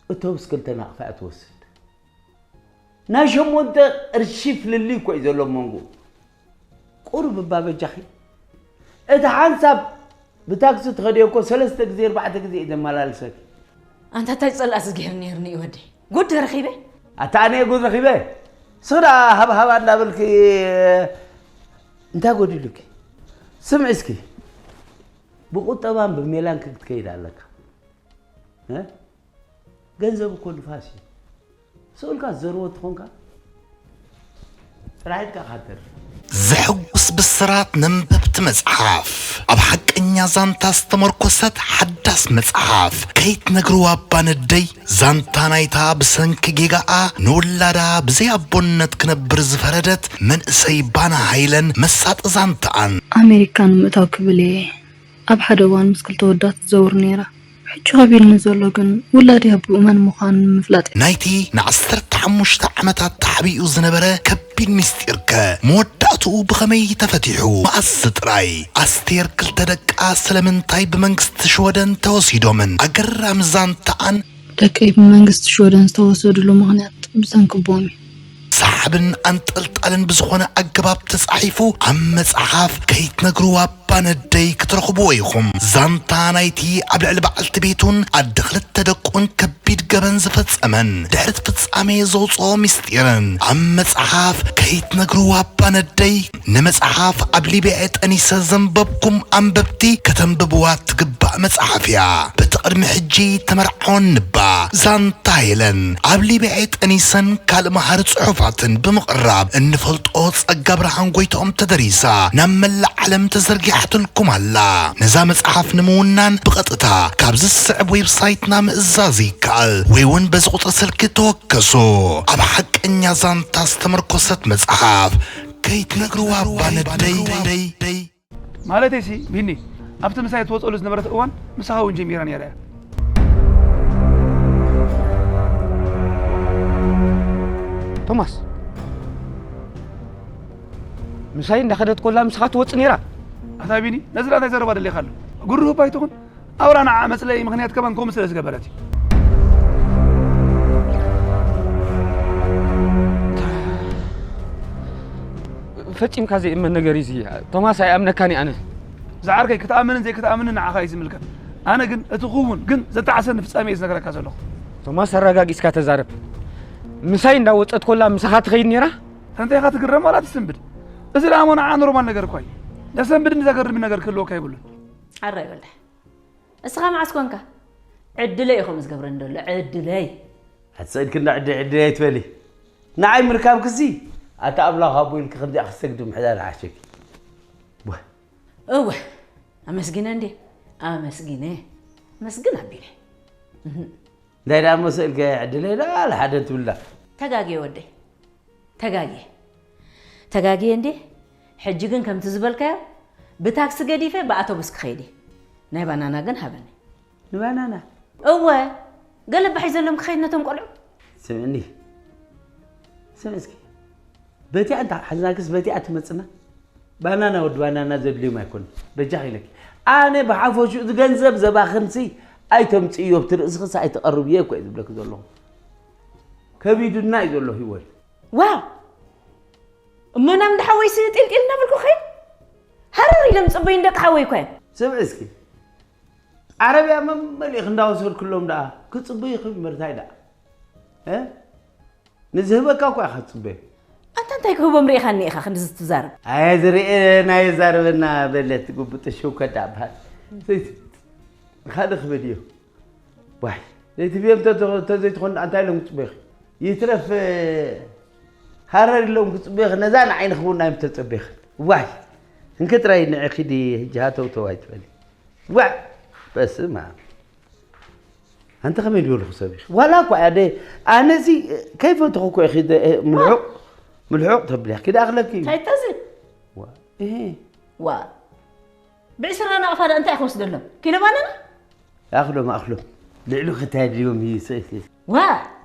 ኣውቶቡስ ክልተ ናቕፋ እያ ትወስድ። ናይ ሸሞንተ ቅርሺ ፍልልይ እኮ እዩ ዘሎ ኣብ መንጎ። ቁሩብ እባ በጃኺ። እቲ ሓንሳብ ብታክሲ ትኸድዮ እኮ ሰለስተ ግዜ፣ ኣርባዕተ ግዜ እዩ ዘመላልሰኪ። ኣንታ እንታይ ጸላእስ ገይሩ ነይሩ እዩ ወደይ? ጉድ ረኺበ? ኣታ ኣነ ጉድ ረኺበ? ስኽዳ ሃብሃባ እንዳበልኪ እንታይ ጎዲሉኪ? ስምዒ እስኪ፣ ብቁጠባን ብሜላን ክትከይድ ኣለካ። እ? ገንዘብ እኮ ንፋስ እዩ። ስእልካ ዝዘርቦ ትኾንካ ጥራሕ ኢድካ ካተር። ዘሕጉስ ብስራት ነንበብቲ መጽሓፍ። ኣብ ሓቀኛ ዛንታ ዝተመርኮሰት ሓዳስ መጽሓፍ። ከይትነግርዋ እባ ነደይ፣ ዛንታ ናይታ ብሰንኪ ጌጋኣ ንውላዳ ብዘይ ኣቦነት ክነብር ዝፈረደት መንእሰይ ባና ሃይለን መሳጢ ዛንታኣን። ኣሜሪካ ንምእታው ክብል እየ ኣብ ሓደ እዋን ምስ ክልተ ወዳት ትዘውር ነይራ። ሕጂ ከቢድኒ ዘሎ ግን ውላደይ ኣቦኡ መን ምዃኑ ንምፍላጥ እዩ። ናይቲ ንዓሰርተ ሓሙሽተ ዓመታት ተሓቢኡ ዝነበረ ከቢድ ምስጢርከ መወዳእትኡ ብኸመይ ተፈቲሑ? መኣስ ጥራይ? ኣስቴር ክልተ ደቃ ስለምንታይ ብመንግስቲ ሽወደን ተወሲዶምን? ኣገራሚ ዛንታኣን። ደቀይ ብመንግስቲ ሽወደን ዝተወሰድሉ ምኽንያት ብሰንኪ ኣቦኦም እዩ። ሰሓብን ኣንጠልጣልን ብዝኾነ ኣገባብ ተጻሒፉ ኣብ መጽሓፍ ከይትነግርዋ እባ ነደይ ክትረኽብዎ ኢኹም። ዛንታ ናይቲ ኣብ ልዕሊ በዓልቲ ቤቱን ኣደ ክልተ ደቁን ከቢድ ገበን ዝፈጸመን ድሕሪ እቲ ፍጻሜ ዘውጽኦ ምስጢርን ኣብ መጽሓፍ ከይትነግርዋ እባ ነደይ። ንመጽሓፍ ኣብ ሊብያ ጠኒሰ ዘንበብኩም ኣንበብቲ ከተንብብዋ ትግባእ መጽሓፍ እያ። በቲ ቅድሚ ሕጂ ተመርዓወን ንባ ዛንታ ሄለን ኣብ ሊብያ ጠኒሰን ካልእ መሃሪ ጽሑፋትን ብምቕራብ እንፈልጦ ጸጋ ብርሃን ጎይትኦም ተደሪሳ ናብ መላእ ዓለም ተዘርጊሓትልኩም ኣላ። ነዛ መጽሓፍ ንምውናን ብቐጥታ ካብዚ ዝስዕብ ዌብሳይትና ምእዛዝ ይከኣል ወይ እውን በዚ ቁጽሪ ስልኪ ተወከሱ። ኣብ ሓቀኛ ዛንታ ዝተመርኮሰት መጽሓፍ ከይትነግርዋ እባ ነደይ። ማለተይሲ፣ ቢኒ፣ ኣብቲ ምሳይ ትወጸሉ ዝነበረት እዋን ምሳኻ እውን ጀሚራ ነይራ እያ። ቶማስ፣ ምሳይ እንዳኸደት ኮላ ምሳኻ ትወጽእ ነይራ? ኣታ ቢኒ፣ ነዚ እንታይ ዘረባ ደሊኻ ኣሎ? ግርህ እባ ኣይትኹን። ኣውራ ንዓ መጽለዪ ምኽንያት ከማን ከምኡ ስለ ዝገበረት እዩ። ፈጺምካ ዘይእመን ነገር እዩ እዚ። ቶማስ ኣይኣምነካን እየ ኣነ። ዝዓርከይ፣ ክትኣምንን ዘይክትኣምንን ንዓኻ እዩ ዝምልከት። ኣነ ግን እቲ ክውን ግን ዘጣዓሰኒ ፍጻሜ እየ ዝነግረካ ዘለኹ። ቶማስ፣ ኣረጋጊጽካ ተዛረብ። ምሳይ እንዳወጸት ኮላ ምሳኻ ትኸይድ ነይራ? ተንታይ ኢኻ ትግረም ዋላ ትስንብድ? እዚ ደኣ ሞና ኖርማል ነገር እኳ እዩ። ዘሰንብድን ዘገርምን ነገር ክህልወካ የብሉን። ኣራይ ወልደ፣ እስኻ መዓስ ኮንካ? ዕድለይ እዩ ከምኡ ዝገብረኒ ዘሎ፣ ዕድለይ። ኣትሰእልኪ እንዳ ዕደ ዕደ ኣይትበሊ። ንዓይ ምርካብክሲ፣ ኣታ ኣምላኽ ኣቦ ኢልኪ ከምዚኣ ክትሰግዲ ምሕዳር ሓሸኪ። ዋ። እወ፣ ኣመስጊነ እንዴ? ኣመስጊነ። ኣመስግን ኣቢለ። እህ። እንታይ ደኣ መሰልከ ዕድለይ ደኣ ኣልሓደ ትብላ። ተጋግየ ወደይ። ተጋግየ። ተጋግየ እንዴ? ሕጂ ግን ከምቲ ዝበልካዮ ብታክሲ ገዲፈ ብኣቶቡስ ክኸይድ እየ። ናይ ባናና ግን ሃበኒ። ንባናና? እወ፣ ገለ ባሕ እዩ ዘሎም ክኸይድ ነቶም ቆልዑ። ስምዕኒ። ስምዕ እስኪ። በቲኣ እንታ ሓዝናክስ በቲኣ ትመጽና? ባናና ወዲ ባናና ዘድልዮም ኣይኮን። በጃ ኢለኪ። ኣነ ብሓፈሹ እዚ ገንዘብ ዘባኽንሲ ኣይተምጽእዮ፣ ኣብቲ ርእስኽስ ኣይትቐርብዮ እኮ እየ ዝብለኪ ዘለኹ። ከቢዱና እዩ ዘሎ ህይወት። ዋው! እሞ ናብ እንዳ ሓወይሲ ጢልጢል እናበልኩ ኸይድ? ሃረር ኢሎም ጽበዩ ንደቂ ሓወይ እኮ እዮም። ስምዒ እስኪ። ዓረብያ መመሊእኺ እንዳወሰድክሎም ደኣ ክጽበዩኺ እምበር እንታይ ደኣ? እ? ንዝህበካ እኮ ኢኻ ትጽበዮ። ኣንታ እንታይ ክህቦም ርኢኻኒ ኢኻ ክንድዚ ትዛረብ? ኣየ ዝርኤ ናይ ዛረበና በለት ጉብጥ ሽው ከዳ በሃል። ካልእ ክበድዮ። ዋይ፣ ዘይትብዮም ተዘይትኾን እንታይ ኢሎም ክጽበዩኺ? ይትረፍ ሃረር ኢሎም ክጽበዩኺ፣ ነዛ ንዓይ ንኽውና እዮም ተጸበዩኺ። ዋይ፣ እንክ ጥራይ ንዒ ኪዲ ህጂ ሃተውተው ኣይትበሊ። ዋዕ፣ በስመ ኣብ። ኣንተ ከመይ ዝበልኹ ሰብ ኢኺ? ዋላ እኳ እያ ደ-፣ ኣነ እዚ ከይፈተኹ እኮ ኢኺ ደ-፣ ምልሑቕ፣ ምልሑቕ ተብልያ። ኪዳ ኣኽለኪ እዩ። እንታይ ተዚ? ዋ፣ እሄ። ዋ። ብዕስራ ናቕፋ ደኣ እንታይ ክወስደሎም? ኪሎ ባናና? ኣኽሎም፣ ኣኽሎም። ልዕሉ ክታይ ድዮም ይስእቲ። ዋ፣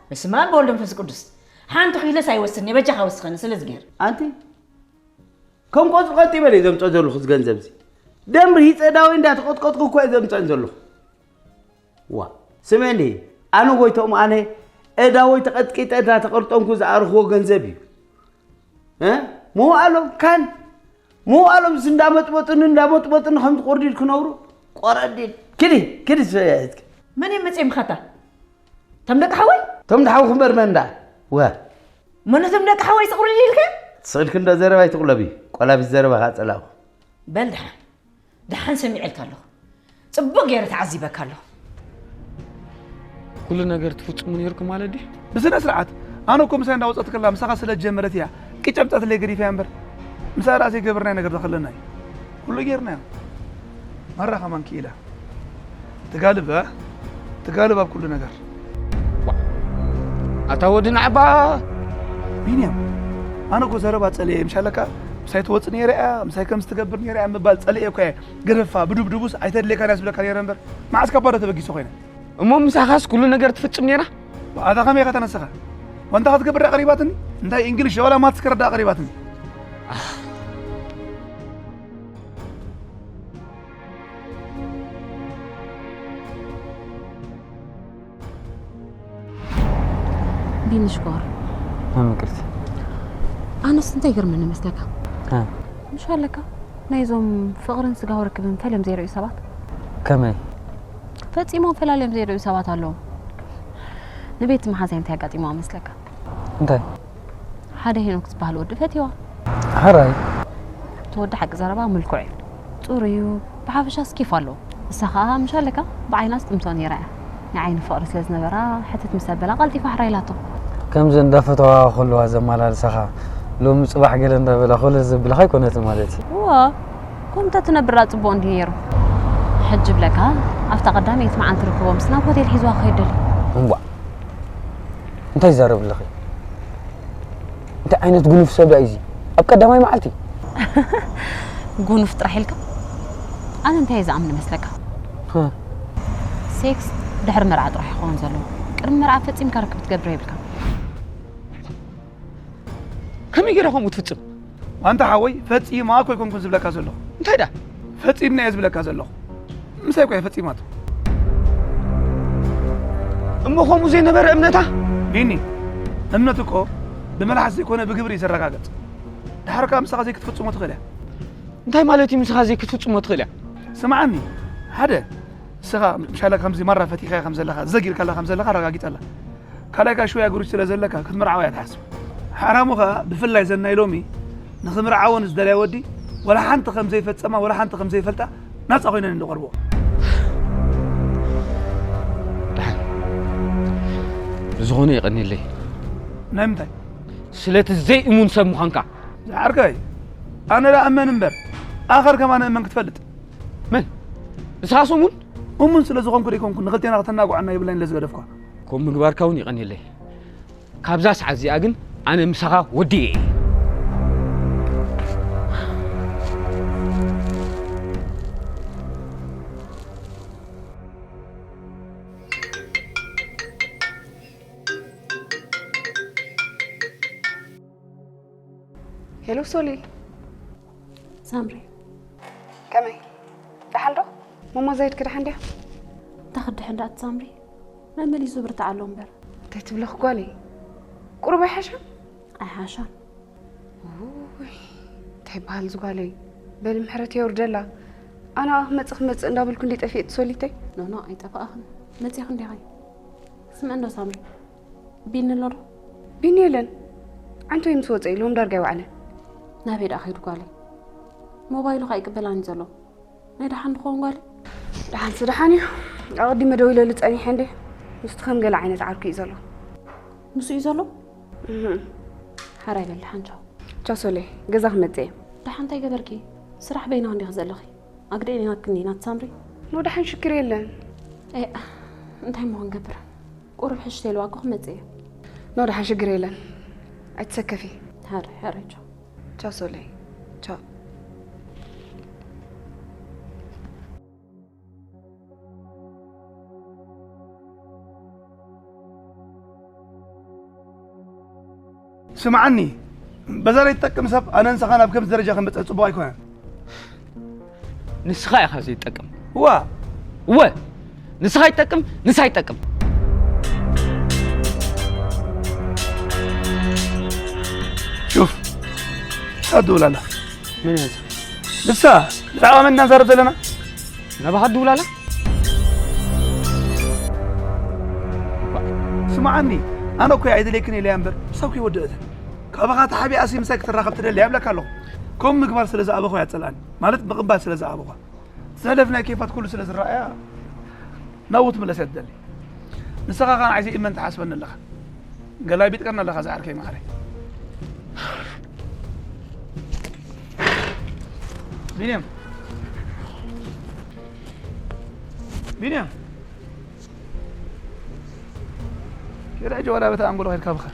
በስመ ኣብ ወወልድ ወመንፈስ ቅዱስ። ሓንቲ ኪሎስ ኣይወስድን እየ፣ በጃኻ ወስኸኒ፣ ስለ ዝገይር። ኣንቲ፣ ከም ቆጽሊ ቀጥ ይበል እየ ዘምጾ ዘለኹ እዚ ገንዘብ እዚ። ደም ርሂጸ ዳወይ እንዳተቐጥቀጥኩ እኮ እየ ዘምጸን ዘለኹ። ዋ፣ ስምዕኒ፣ ኣነ ጎይትኦም ኣነ እዳወይ ተቐጥቂጠ እዳ ተቐርጠንኩ ዝኣርኽዎ ገንዘብ እዩ። እ? መዋእሎም ካን፣ መዋእሎም ስ እንዳመጥበጡኒ፣ እንዳመጥበጡኒ ከምዚ ቆርዲድ ክነብሩ፣ ቆረዲድ። ክዲ፣ ክዲ ስ-፣ መን እዮም መጺኦም ኻታ? እቶም ደቂ ሓወይ? እቶም ደሓውኺ እምበር መን እንዳ? ወ። መን እቶም ደቂ ሓወይ ስቕሉኒ ኢልካ? ስቕልኪ እንዶ ዘረባ ኣይትቑለቢ። ቆላቢት ዘረባ ኻጸላእኹ። በል ደሓን። ደሓን ሰሚዐልካ ኣለኹ። ጽቡቕ ገይረ ተዓዚበካ ኣለኹ። ኩሉ ነገር ትፍጽሙ ነይርኩም ማለት ድዩ? ብስነ ስርዓት። ኣነ እኮ ምሳይ እንዳወጸት ከላ ምሳኻ ስለ ጀመረት እያ። ቅጨም ጸትለይ ገዲፈያ እምበር። ምሳ ደኣ ዘይገበርናዮ ነገር ተኸለና እዩ። ኩሉ ጌርናዮ። ማራ ከማን ክኢላ። ትጋልብ፣ እ? ትጋልብ ኣብ ኩሉ ነገር። ዋ። ኣታ ወዲ ናዕባ። ቢንያም፣ ኣነ እኮ ዘረባ ጸልየ ምሻለካ፣ ምሳይ ትወጽእ ነይረ እያ፣ ምሳይ ከምዚ ትገብር ነይረ እያ ምባል ጸልየ እኮ እየ። ገደፋ፣ ብዱብዱቡስ ኣይተድልየካን እያ ዝብለካ ነይረ እምበር፣ መዓስ ካብ ባዶ ተበጊሰ ኮይነ? እሞ ምሳኻስ ኩሉ ነገር ትፍጽም ነይራ? ኣታ ከመይ ኢኻ ተነስኻ? ዋንታ ክትገብር ደኣ ቀሪባትኒ? እንታይ እንግሊሽ ዋላ ማትስ ክረዳእ ቀሪባትኒ? ቢኒ ሽኮር። መምቅርቲ። ኣነስ እንታይ ይገርመኒ መስለካ? እ። ምሽ ኣለካ? ናይዞም ፍቕርን ስጋዊ ርክብን ፈልዮም ዘይርእዩ ሰባት። ከመይ? ፈጺሞም ፈላልዮም ዘይርእዩ ሰባት ኣለዉ። ንቤቲ መሓዛይ እንታይ ኣጋጢምዋ መስለካ? እንታይ? ሓደ ሄኖክ ዝበሃል ወዲ ፈትይዋ። ሕራይ። እቲ ወዲ ሓቂ ዘረባ ምልኩዕ እዩ። ጽሩይ እዩ። ብሓፈሻ ስኬፍ ኣለዎ። ንሳ ኸኣ ምሽ ኣለካ ብዓይና ትጥምቶ ነይራ እያ። ናይ ዓይኒ ፍቕሪ ስለ ዝነበራ ሕትት ምስ ኣበላ ቀልጢፋ ሕራይ ኢላቶ። ከምዚ እንዳፈተዋ ከለዋ ዘመላልሳኻ ሎሚ ጽባሕ ገለ እንዳበላ ኮለል ዘብልኻ ኣይኮነትን ማለት እዩ። እዋ፣ ከምታ ትነብራ ጽቡቕ እንድዩ ነይሩ። ሕጂ ብለካ ኣብታ ቀዳመይቲ መዓልቲ ርክቦምስ ናብ ሆቴል ሒዝዋ ክኸይድ ደልዩ። እምቧ። እንታይ ይዛረብ ኣለኺ? እንታይ ዓይነት ጉኑፍ ሰብ ደኣ እዩ እዚ? ኣብ ቀዳማይ መዓልቲ? ጉኑፍ ጥራሕ ኢልካ? ኣነ እንታይ እየ ዝኣምን መስለካ? ሀ። ሴክስ ድሕሪ መርዓ ጥራሕ ይኸውን ዘለዎ። ቅድሚ መርዓ ፈጺምካ ርክብ ክትገብር የብልካ። ከመይ ገይረ ከምኡ ትፍጽም? ኣንታ ሓወይ፣ ፈጺማ እኮ ኣይኮንኩን ዝብለካ ዘለኹ። እንታይ ደኣ? ፈጺምና እየ ዝብለካ ዘለኹ። ምሳይ እኮ እየ ፈጺማቶ። እሞ ከምኡ ዘይነበረ እምነታ? ቢኒ፣ እምነት እኮ ብመልሓስ ዘይኮነ ብግብሪ እዩ ዝረጋገጽ። ድሓር ከኣ ምሳኻ ዘይክትፍጽሞ ትኽእል እያ። እንታይ ማለት እዩ ምሳኻ ዘይክትፍጽሞ ትኽእል እያ? ስምዓኒ፣ ሓደ፣ ንስኻ ምሻለ ከምዚ ማራ ፈቲኻያ ከም ዘለኻ፣ ዘጊርካላ ከም ዘለኻ ኣረጋጊጸላ። ካልኣይ ከኣ ሽወያ ግሩሽ ስለ ዘለካ ክትምርዓዋ እያ ትሓስብ። ሓራሙ ከኣ ብፍላይ ዘናይ ሎሚ ንኽምርዓወን ዝደልያ ወዲ ወላ ሓንቲ ከም ዘይፈጸማ፣ ወላ ሓንቲ ከም ዘይፈልጣ ናጻ ኮይነን እንድቐርቦ። ደሓን። ብዝኾነ የቐንየለይ። ናይ ምንታይ? ስለቲ ዘይእሙን ሰብ ምዃንካ። ዝዓርከይ፣ ኣነ ደኣ እመን እምበር፣ ኣኸር ከማን እመን ክትፈልጥ። መን? ንስኻስ እሙን? እሙን ስለ ዝኾንኩ ደይኮንኩ ንኽልቴና ከተናግዖና ይብላኝ ኢለ ዝገደፍኳ። ከምኡ ምግባርካ እውን የቐንየለይ። ካብዛ ሰዓት እዚኣ ግን ኣነ ምሳኻ ወዲኤ እየ። ሄሎ ሶሊ። ሳምሪ። ከመይ? ደሓን ዶ? ማማ ዛይድ ክደሓን ድያ? እንታይ ክደሓን ደኣ ሳምሪ? መመሊሱ ብርታዕ ኣሎ እምበር። እንታይ ትብለኺ ጓለይ? ቁሩብ ኣይሓሻን? ኣይሓሻን። ውይ፣ እንታይ በሃል ዝጓለይ? በሊ ምሕረት የውርደላ። ኣነ ክመጽእ ክመጽእ እንዳበልኩ እንዲ ጠፊኤ ትሶሊተይ? ኖ፣ ኖ፣ ኣይጠፋእኽን። መጺእኺ እንዲኺ። ስምዒ እንዶ ሳምሪ። ቢኒ ኣሎ ዶ? ቢኒ የለን። ዓንቶ ምስ ወጸ ኢሎም ዳርጋ ይውዓለን። ናበይ ደኣ ከይዱ ጓለይ? ሞባይሉ ከኣ ይቅበላን እዩ ዘሎ። ናይ ደሓን ድኸውን ጓለይ? ደሓንስ ደሓን እዩ። ኣቐዲመ ደዊለሉ ጸኒሐ እንዴ። ምስቲ ከም ገለ ዓይነት ዓርኩ እዩ ዘሎ። ንሱ እዩ ዘሎ? እህ። ሓራይ በል ደሓን ቻው። ቻው ሶሌ፣ ገዛ ክመጽእ እየ። ደሓን እንታይ ገበርኪ? ስራሕ በይና እንዲኺ ዘለኺ። ኣግደኤን ኢና ክንዲ ናት ሳምሪ? ኖ ደሓን ሽግር የለን። ኤ፣ እንታይ እሞ ክንገብር? ቁሩብ ሕሽተ ኢልዋ እኮ ክመጽእ እየ። ኖ ደሓን ሽግር የለን። ኣይትሰከፊ። ሕራይ፣ ሕራይ ቻው። ቻው ሶሌ። ቻው። ስምዓኒ፣ በዛ ዘይትጠቅም ሰብ ኣነ ንስኻ ናብ ከምዚ ደረጃ ክንበጽሕ ጽቡቕ ኣይኮነን። ንስኻ ኢኻ ዘይትጠቅም። እዋ። እወ፣ ንስኻ ይጠቅም፣ ንሳ ይጠቅም። ሹፍ፣ ንሳ ትድውል ኣላ። መን እያ እዛ? ንሳ፣ ብዛዕባ መን ኢና ንዛረብ ዘለና? ናባኻ ትድውል ኣላ? ስምዓኒ፣ ኣነ እኮ ኣይደልየክን ኢለያ እምበር፣ ንሳ እኮ ይወደአትን። ካባኻ ተሓቢኣሲ ምሳይ ክትራኸብ ትደሊ እያ እብለካ ኣለኹ። ከምኡ ምግባር ስለ ዝኣበኹ እያ ትጸልኣኒ። ማለት ምቕባል ስለ ዝኣበኹ። ዘሕለፍናዮ ኬፋት ኩሉ ስለ ዝረኣያ ናብኡ ትምለስ እያ ትደሊ። ንስኻ ኸኣ ንዓይ ዘይእመን ትሓስበኒ ኣለኻ። ገላቢጥካኒ ኣለኻ ዝዓርከይ መዓረይ። ቢንያም። ቢንያም። ኪድ ሕጂ ዋላ በታ ኣንጎሎ ኸይድካ ብኻ።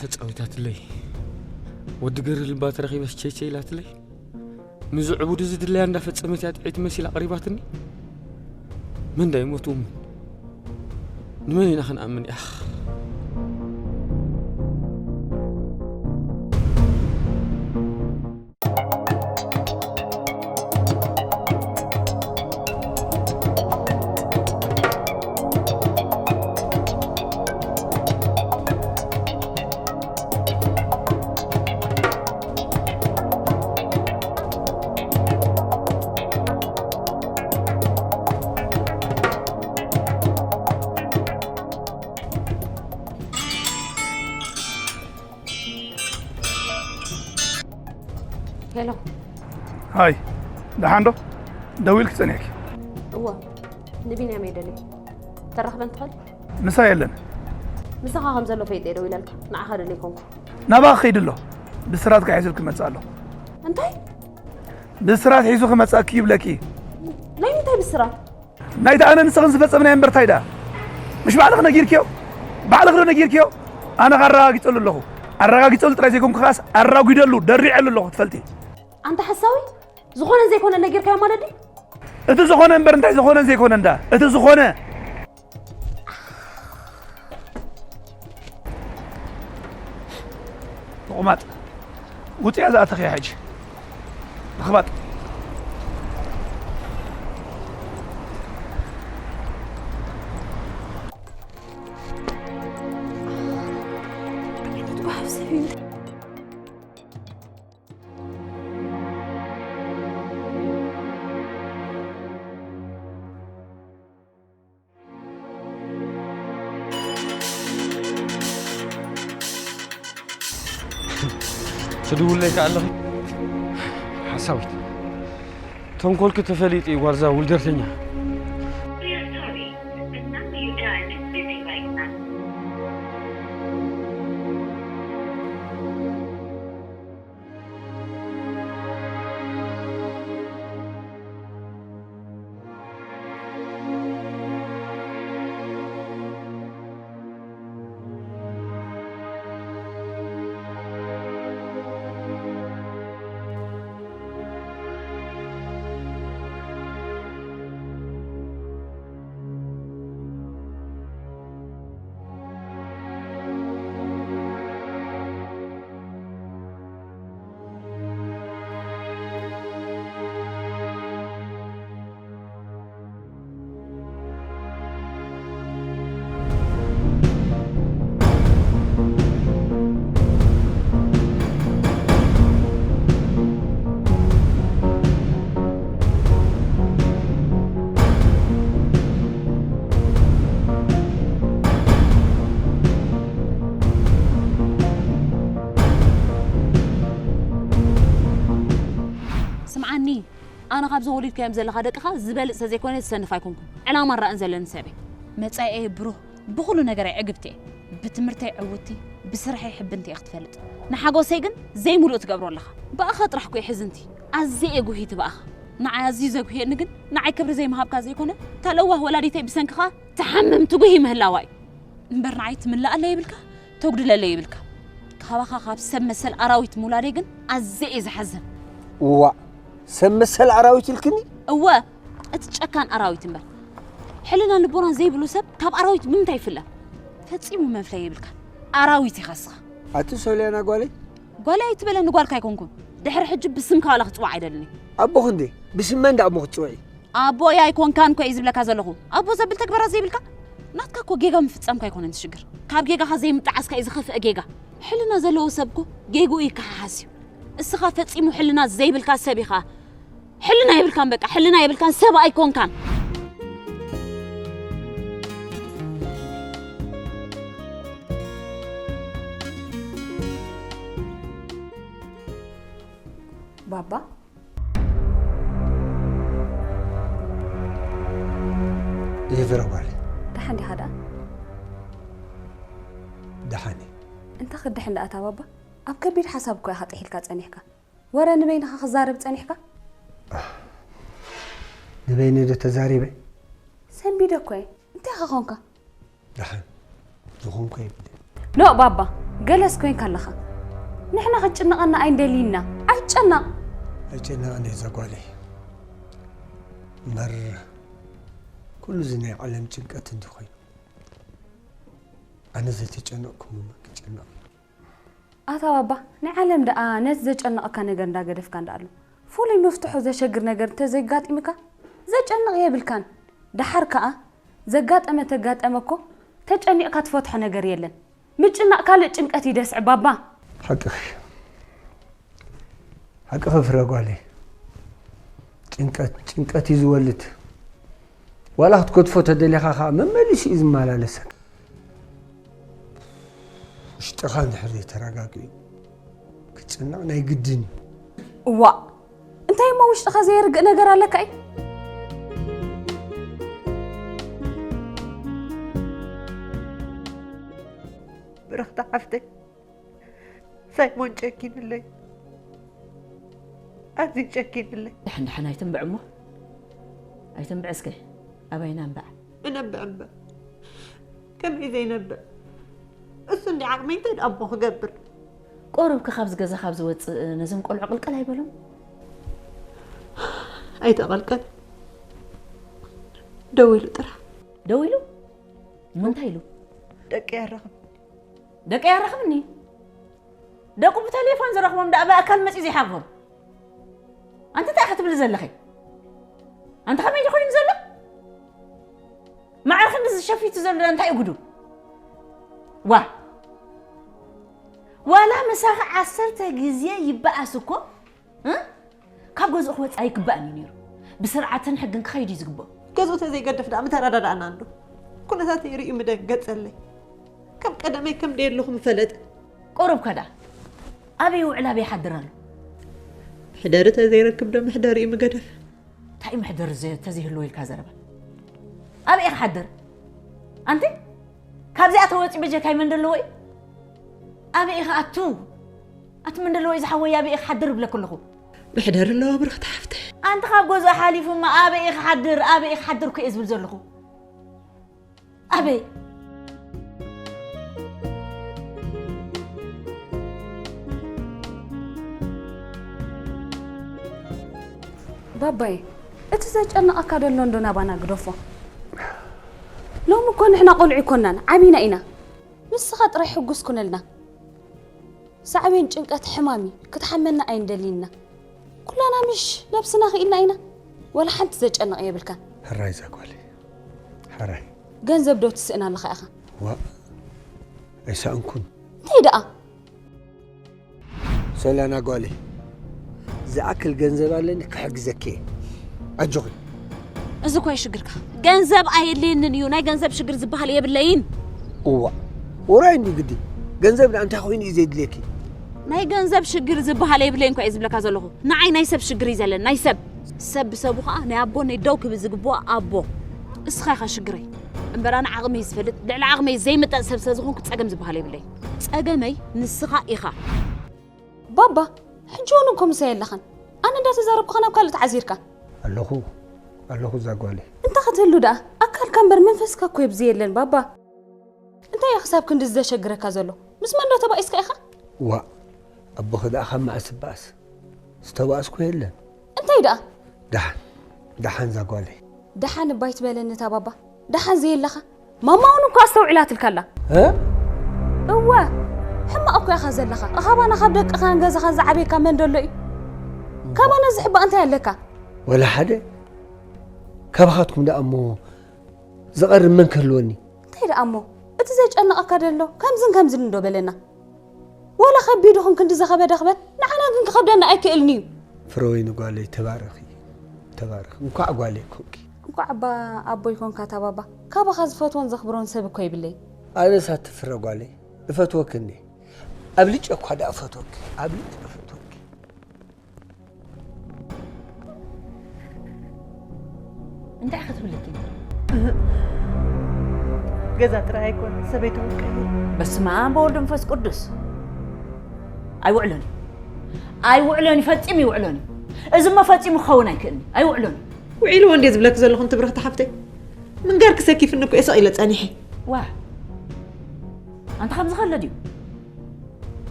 ተጻዊታትለይ። ወዲ ገሪ ልባ ተረኺበስ ቸይቸይ ኢላትለይ። ንዚ ዕቡድ እዚ ድላያ እንዳፈጸመት እያ ጥዕይቲ መሲላ ቀሪባትኒ። መን ዳ ይሞት እሙን? ንመን ኢና ክንኣምን? ያኽ። ሄሎ። ሃይ፣ ደሓን ዶ? ደዊልኪ ጸኒሕኪ? እወ፣ ንቢንያም እየ ደልየ። ተራኽበን ትኽእል? ምሳ የለን። ምሳኻ ከም ዘሎ ፈይጠ እየ ደዊለልካ። ንዓኻ ደልየ ኣይኮንኩ። ናባኺ ከይዱ ኣሎ። ብስራትካ ሒዙ ክመጽእ ኣሎ። እንታይ? ብስራት ሒዙ ክመጽኣኪ ይብለኪ። ናይ ምንታይ ብስራት? ናይቲ ኣነ ንስኽን ዝፈጸምናዮ እምበር ታይ ደኣ? ምሽ ባዕልኺ ነጊርክዮ? ባዕልኺ ዶ ነጊርክዮ? ኣነ ከኣ ኣረጋጊጸሉ ኣለኹ። ኣረጋጊጸሉ ጥራይ ዘይኮንኩ ከኣስ ኣራጒደሉ፣ ደሪዐሉ ኣለኹ ትፈልጢ። ኣንታ ሓሳዊ፣ ዝኾነን ዘይኮነን ነጊርካዮ ማለት ድዩ? እቲ ዝኾነ እምበር እንታይ ዝኾነን ዘይኮነን ደኣ? እቲ ዝኾነ። ምቑማጥ። ውፅያ ዝኣተኽያ ሕጂ። ምኽባጥ። ትድውለይ ከኣ ኣለኺ ሓሳዊት። ተንኮልኪ ተፈሊጡ እዩ ጓልዛ ውልደርተኛ። ስምዓኒ፣ ኣነ ካብዞም ወሊድካዮም ዘለኻ ደቅኻ ዝበልጽ ተዘይኮነ ዝሰንፍ ኣይኮንኩን። ዕላማን ራእን ዘለኒ ሰብ እየ። መጻኢኤ ብሩህ፣ ብኹሉ ነገረይ ዕግብቲ እየ። ብትምህርተይ ዕውትቲ፣ ብስርሐይ ሕብንቲ እየ ክትፈልጥ። ንሓጎሰይ ግን ዘይምሉእ ትገብሮ ኣለኻ። ብኣኻ ጥራሕ እኮ እየ ሕዝንቲ። ኣዝየ እየ ጉሂቲ ብኣኻ። ንዓይ ኣዝዩ ዘጉህየኒ ግን ንዓይ ክብሪ ዘይምሃብካ ዘይኮነ፣ እታ ለዋህ ወላዲተይ ብሰንክኻ ትሓምም ትጉሂ ምህላዋ እዩ። እምበር ንዓይ ትምልኣለይ ይብልካ፣ ተጉድለለይ ይብልካ። ካባኻ ካብ ሰብ መሰል ኣራዊት ምውላደይ ግን ኣዝየ እየ ዝሓዝን። እዋእ፣ ሰብ መሰል ኣራዊት ኢልክኒ? እወ፣ እቲ ጨካን ኣራዊት እምበር። ሕልናን ልቦናን ዘይብሉ ሰብ ካብ ኣራዊት ብምንታይ ይፍለ? ፈጺሙ መፍለይ የብልካን። ኣራዊት ኢኻ እስኻ። ኣቲ ሶልያና ጓለይ? ጓለይ ኣይትበለኒ፣ ጓልካ ኣይኮንኩን። ድሕሪ ሕጂ ብስምካ ዋላ ክጽዋዕ ኣይደልን እየ። ኣቦኺ እንዴ? ብስመን ደኣ እሞ ክትጽውዒ? ኣቦይ ኣይኮንካን እኮ እየ ዝብለካ ዘለኹ። ኣቦ ዘብል ተግባራት ዘይብልካ? ናትካ እኮ ጌጋ ምፍጻምካ ኣይኮነን እቲ ሽግር። ካብ ጌጋኻ ዘይምጥዓስካ እዩ ዝኸፍአ ጌጋ። ሕልና ዘለዎ ሰብ እኮ ጌግኡ ይከሓሓስ እዩ። እስኻ ፈጺሙ ሕልና ዘይብልካ ሰብ ኢኻ። ሕልና የብልካን፣ በቃ ሕልና የብልካን፣ ሰብ ኣይኮንካን። ባባ፣ ይፍረ ጓለይ። ደሓን ዲኻ ደኣ? ደሓን እየ። እንታይ ክድሕን ደኣ እታ ባባ? ኣብ ከቢድ ሓሳብ እኮ ኢኻ ጥሒልካ ጸኒሕካ። ወረ ንበይንኻ ክዛረብ ጸኒሕካ? ንበይነይ ዶ ተዛሪበ? ሰንቢደ እኮ እየ። እንታይ ኢኻ ኾንካ? ደሓን ዝኾንኩ የብለይ። ኖእ ባባ፣ ገለስ ኮይንካ ኣለኻ። ንሕና ክትጭነቐና ኣይንደልይና። ኣይትጨነቕ። ኣይጨነቕን እየ እዛ ጓለይ። እምበር ኩሉ እዚ ናይ ዓለም ጭንቀት እንዲ ኮይኑ፣ ኣነ ዘይተጨነቕኩ መን ክጨነቕ? ኣታ ባባ፣ ናይ ዓለም ደኣ ነቲ ዘጨንቐካ ነገር እንዳገደፍካ እንዳ ኣሎ፣ ፍሉይ መፍትሑ ዘሸግር ነገር እንተዘጋጢምካ፣ ዘጨንቕ የብልካን። ደሓር ከኣ፣ ዘጋጠመ ተጋጠመ እኮ፣ ተጨኒቕካ ትፈትሖ ነገር የለን። ምጭናቕ ካልእ ጭንቀት እዩ ደስዕ ባባ። ሓቅኺ። ሓቅኺ ፍረ ጓለይ። ጭንቀት፣ ጭንቀት እዩ ዝወልድ። ዋላ ክትገድፎ ተደሊኻ ኸኣ መመሊሱ እዩ ዝመላለሰካ። ውሽጥኻ እንድሕር ዘይተረጋጊኡ ክትጭነቕ ናይ ግድን እዩ። እዋእ! እንታይ እሞ ውሽጥኻ ዘየርግእ ነገር ኣለካ እዩ? ብርኽቲ ሓፍተይ፣ ሳይሞን ጨኪንለይ። ኣዝዩ ጨኪንለይ። ደሓን ደሓን ኣይትንብዕ እሞ። ኣይትንብዕ እስከ። ኣባይና እንባዕ። እነብዕ እምበር። ከመይ ዘይነብዕ? እሱ እንዲ ዓቕመይ እንታይ ደኣ እሞ ክገብር? ቆርብኪ ካብዚ ገዛ ካብ ዝወጽእ ነዞም ቆልዑ ቅልቅል ኣይበሎም። ኣይተቐልቀል። ደው ኢሉ ጥራሕ። ደው ኢሉ? እሞ እንታይ ኢሉ? ደቂ ያረኽብ። ደቂ ያረኽብኒ? ደቁ ብቴሌፎን ዝረኽቦም ደኣ ብኣካል መጺኡ ዘይሓቕፎም? ኣንቲ እንታይ ክትብሊ ዘለኺ? ኣንቲ ከመይ ኮይኑ ዘሎ? ማዕረ ክንዲ ዝሸፊቱ ዘሎ እንታይ እዩ ጉዱ? ዋ፣ ዋላ ምሳኺ ዓሰርተ ግዜ ይበኣስ እኮ፣ እ? ካብ ገዝኡ ክወጽእ ኣይግባእን እዩ ነይሩ። ብስርዓትን ሕግን ክኸይድ እዩ ዝግብኦ። ገዝኡ ተዘይገድፍ ደኣ ምተረዳዳእና እንዶ። ኩነታተይ ርእዩ ምደንገጸለይ። ከም ቀደመይ ከም ደየለኹ ምፈለጠ። ቁሩብ ከዳ ኣበይ ይውዕል ኣበይ ይሓድር ኣሎ? ሕደሪ ተዘይረክብ ዶ ምሕደሪ እዩ ምገደፍ? እንታይ እዩ ምሕደሪ ዘ-፣ ተዘይህልዎ ኢልካ ዘረባ? ኣበይ ኢኻ ሓድር? ኣንቲ ካብዚኣ ተወፂ በጀካይ መን ደለዎ እዩ? ኣበይ ኢኻ ኣቱ? ኣቲ መን ደለዎ እዩ ዝሓወይ ኣበይ ኢኻ ሓድር ብለክ ኣለኹ? ምሕደሪ ኣለዎ ብርኽቲ ሓፍተ። ኣንቲ ካብ ገዝኡ ሓሊፉ እማ ኣበይ ኢኻ ሓድር? ኣበይ ኢኻ ሓድር እኮ እየ ዝብል ዘለኹ። ኣበይ? ባባዬ፣ እቲ ዘጨንቐካ ደሎ እንዶ ናባና ግደፎ። ሎሚ እኮ ንሕና ቆልዑ ኣይኮናን፣ ዓቢና ኢና። ንስኻ ጥራይ ሕጉስ ኩነልና። ሳዕቤን ጭንቀት ሕማም እዩ፣ ክትሓመና ኣይንደልይና። ኩላና ምሽ ነብስና ክኢልና ኢና። ወላ ሓንቲ ዘጨንቕ የብልካን። ሕራይ እዛ ጓለይ፣ ሕራይ። ገንዘብ ዶ ትስእን ኣለኻ ኢኻ? ዋእ፣ ኣይሰኣንኩን። እንታይ ደኣ? ሶላና ጓለይ፣ ዝኣክል ገንዘብ ኣለኒ ክሕግዘኪ እየ። ኣጆኺ። እዚ እኮ እዩ ሽግርካ። ገንዘብ ኣየድልየንን እዩ፣ ናይ ገንዘብ ሽግር ዝበሃል የብለይን። እዋ፣ ውራይ እንዲ ግዲ። ገንዘብ ደኣ እንታይ ኮይኑ እዩ ዘድልየኪ? ናይ ገንዘብ ሽግር ዝበሃል የብለይን እኮ እየ ዝብለካ ዘለኹ። ንዓይ ናይ ሰብ ሽግር እዩ ዘለን፣ ናይ ሰብ። ሰብ ብሰቡ ኸዓ ናይ ኣቦነይ ደው ክብል ዝግብኦ ኣቦ። እስኻ ኢኻ ሽግረይ። እምበር ኣነ ዓቕመይ ዝፈልጥ፣ ልዕሊ ዓቕመይ ዘይምጠጥ ሰብ ስለ ዝኾንኩ ጸገም ዝበሃል የብለይን። ጸገመይ ንስኻ ኢኻ። ባባ፣ ሕጂ እውን እኮ ምሳይ የለኻን። ኣነ እንዳተዛረብኩ ኸ ናብ ካልእ ተዓዚርካ? ኣለኹ፣ ኣለኹ እዛ ጓለይ። እንታይ ክትህሉ ደኣ? ኣካልካ እምበር መንፈስካ እኮ ኣብዚ የለን ባባ። እንታይ እዩ ክሳብ ክንድዚ ዘሸግረካ ዘሎ? ምስ መን ዶ ተባኢስካ ኢኻ? ዋእ፣ ኣቦኺ ደኣ ካብ መዓስ ይበኣስ? ዝተባእስኩ የለን። እንታይ ደኣ? ደሓን፣ ደሓን እዛ ጓለይ። ደሓን እባ ኣይትበለኒ እታ ባባ። ደሓን ዘየለኻ? ማማ እውን እኮ ኣስተውዒላትልካ ኣላ። እ? እወ፣ ሕማቕ እኮ ኢኻ ዘለኻ። ኣኻባና ካብ ደቅኻን ገዛኻን ዝዓበየካ መን ደሎ እዩ? ካባና ዝሕባእ እንታይ ኣለካ? ወላ ሓደ። ካባኻትኩም ደኣ እሞ ዝቐርብ መን ክህልወኒ? እንታይ ደኣ እሞ? እቲ ዘጨንቐካ ደሎ ከምዝን ከምዝን እንዶ በለና። ዋላ ከቢዱ ኹን ክንዲ ዘኸበደ ክበል፣ ንዓና ግን ክኸብደና ኣይክእልን እዩ። ፍረወይኒ ጓለይ፣ ተባረኺ፣ ተባረኺ። እንኳዕ ጓለይ ኮንኪ። እንኳዕ እባ ኣቦይ ኮንካ እታ ባባ። ካባኻ ዝፈትዎን ዘኽብሮን ሰብ እኮ የብለይ። ኣነስ ኣቲ ፍረ ጓለይ፣ እፈትወኪ እንዴ። ኣብልጨ እኳ ደኣ እፈትወኪ፣ ኣብልጨ እፈትወኪ። እንታይ ክትብለኪ? ገዛ ጥራይ ኣይኮነ፣ ሰበይቲ እውን ቀይር። በስመ ኣብ ወወልድ መንፈስ ቅዱስ። ኣይውዕሎን እዩ። ኣይውዕሎን እዩ፣ ፈጺሙ ይውዕሎን እዩ። እዚሞ ፈጺሙ ክኸውን ኣይክእልን እዩ። ኣይውዕሎን እዩ። ውዒልዎ እንዴ ዝብለኪ ዘለኹ፣ ትብርኽቲ ሓፍተይ። ምንጋርኪ ሰኪፍኒ እኮ እየ ሰቕ ኢለ ጸኒሐ። ዋ፣ ኣንታ ከምዚ ከሎ ድዩ?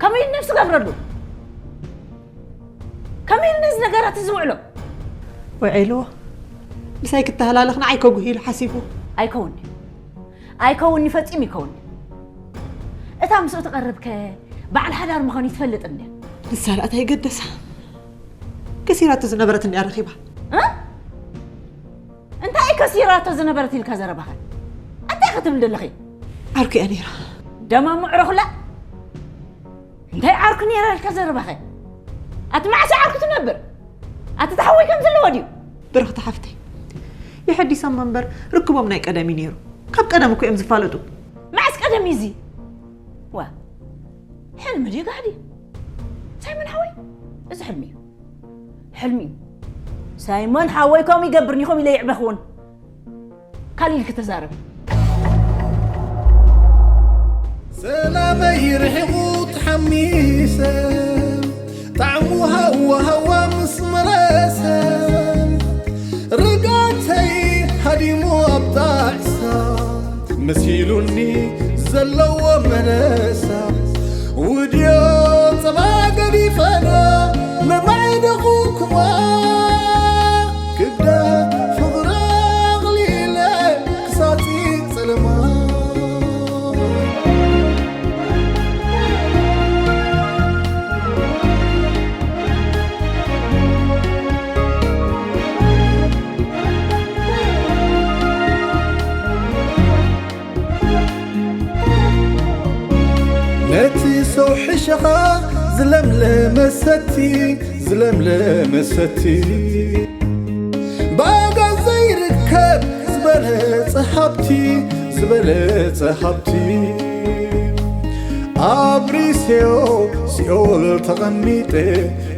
ከመይ ኢሉ ነብሲ ገብረሉ? ከመይ ኢሉ ነዚ ነገራት እዚ ዝውዕሎ? ውዒልዎ። ምሳይ ክተሃላለኽ ንዓይ ከጉሂ ኢሉ ሓሲቡ። ኣይከውን'ዩ። ኣይከውን'ዩ፣ ፈጺሙ ይከውን'ዩ። እታ ምስኡ ትቐርብከ በዓል ሓዳር ምዃኑ ትፈልጥ እንድያ። ንሳ ደኣ እንታይ ገደሳ? ከሲራቶ ዝነበረት እንድያ ረኺባ። እ? እንታይ እዩ ከሲራቶ ዝነበረት ኢልካ ዘረባኸ? እንታይ ኢኻ ትብል ዘለኺ? ዓርኩ እያ ነይራ። ደማ ምዕረኹላ? እንታይ ዓርኩ ነይራ ኢልካ ዘረባኸ? ኣቲ መዓስ ዓርኩ ትነብር? ኣቲ ተሓወይ ከም ዘለዎ ድዩ? ብርኽቲ ሓፍተይ፣ የሐዲሶም እምበር ርክቦም ናይ ቀደም እዩ ነይሩ። ካብ ቀደም እኮ እዮም ዝፋለጡ። መዓስ ቀደም እዩ እዚ? ዋ፣ ሕልሚ ድዩ ጋህዲ? ሳይሞን ሓወይ፣ እዚ ሕልሚ እዩ። ሕልሚ እዩ። ሳይሞን ሓወይ ከምኡ ይገብር፣ ኒኾም ኢለ ይዕበኽውን። ካልእ ኢልኪ ተዛረቢ። ሰላመይ ርሒቑ ተሓሚሰ፣ ጣዕሙ ሃዋ ሃዋ ምስ መለሰ፣ ርጋተይ ሃዲሙ ኣብ ጣዕሳ፣ መሲሉኒ ዘለዎ መለሳ፣ ውድዮ ጸባ ገዲፈና፣ መማዕደኹኩማ፣ ክብደት ፍቕሪ ኣቕሊለ፣ ክሳጺ ጸለማ። እቲ ሰው ሕሸኻ ዝለምለመ ሰቲ፣ ዝለምለመ ሰቲ። ብኣጋ ዘይርከብ ዝበለጸ ሃብቲ፣ ዝበለጸ ሃብቲ። ኣብሪሴዮ ሲኦል ተቐሚጠ፣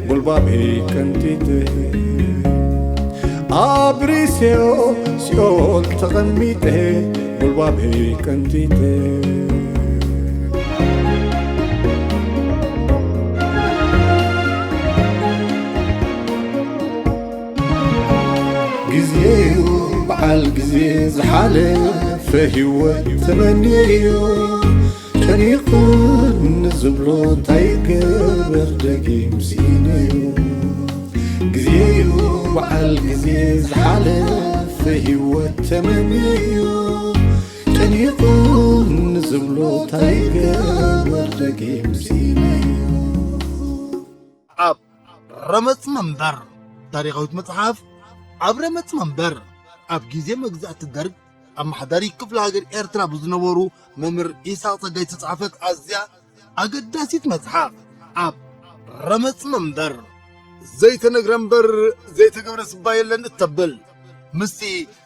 ጉልባበይ ቀንጢጠ። ኣብሪሴዮ ሲኦል ተቐሚጠ፣ ጉልባበይ ቀንጢጠ። ግዜዩ በዓል ግዜ ዝሓለፈ ህይወት ተመንየዮ። ጨኒቑ ንዝብሎ እንታይ ገበር ደጊም ስኢነዮ። ግዜዩ በዓል ግዜ ዝሓለፈ ህይወት ተመንየዮ። ጨኒቑ ንዝብሎ እንታይ ገበር ደጊም ስኢነዮ። ኣብ ረመጽ መንበር። ታሪኻዊት መጽሓፍ ኣብ ረመጽ መንበር። ኣብ ግዜ መግዛእቲ ደርግ ኣመሓዳሪ ክፍለ ሃገር ኤርትራ ብዝነበሩ መምህር ኢሳቕ ጸጋይ ዝተጻሕፈት ኣዝያ ኣገዳሲት መጽሓፍ ኣብ ረመጽ መንበር። ዘይተነግረ እምበር ዘይተገብረ ስባ የለን እተብል ምስቲ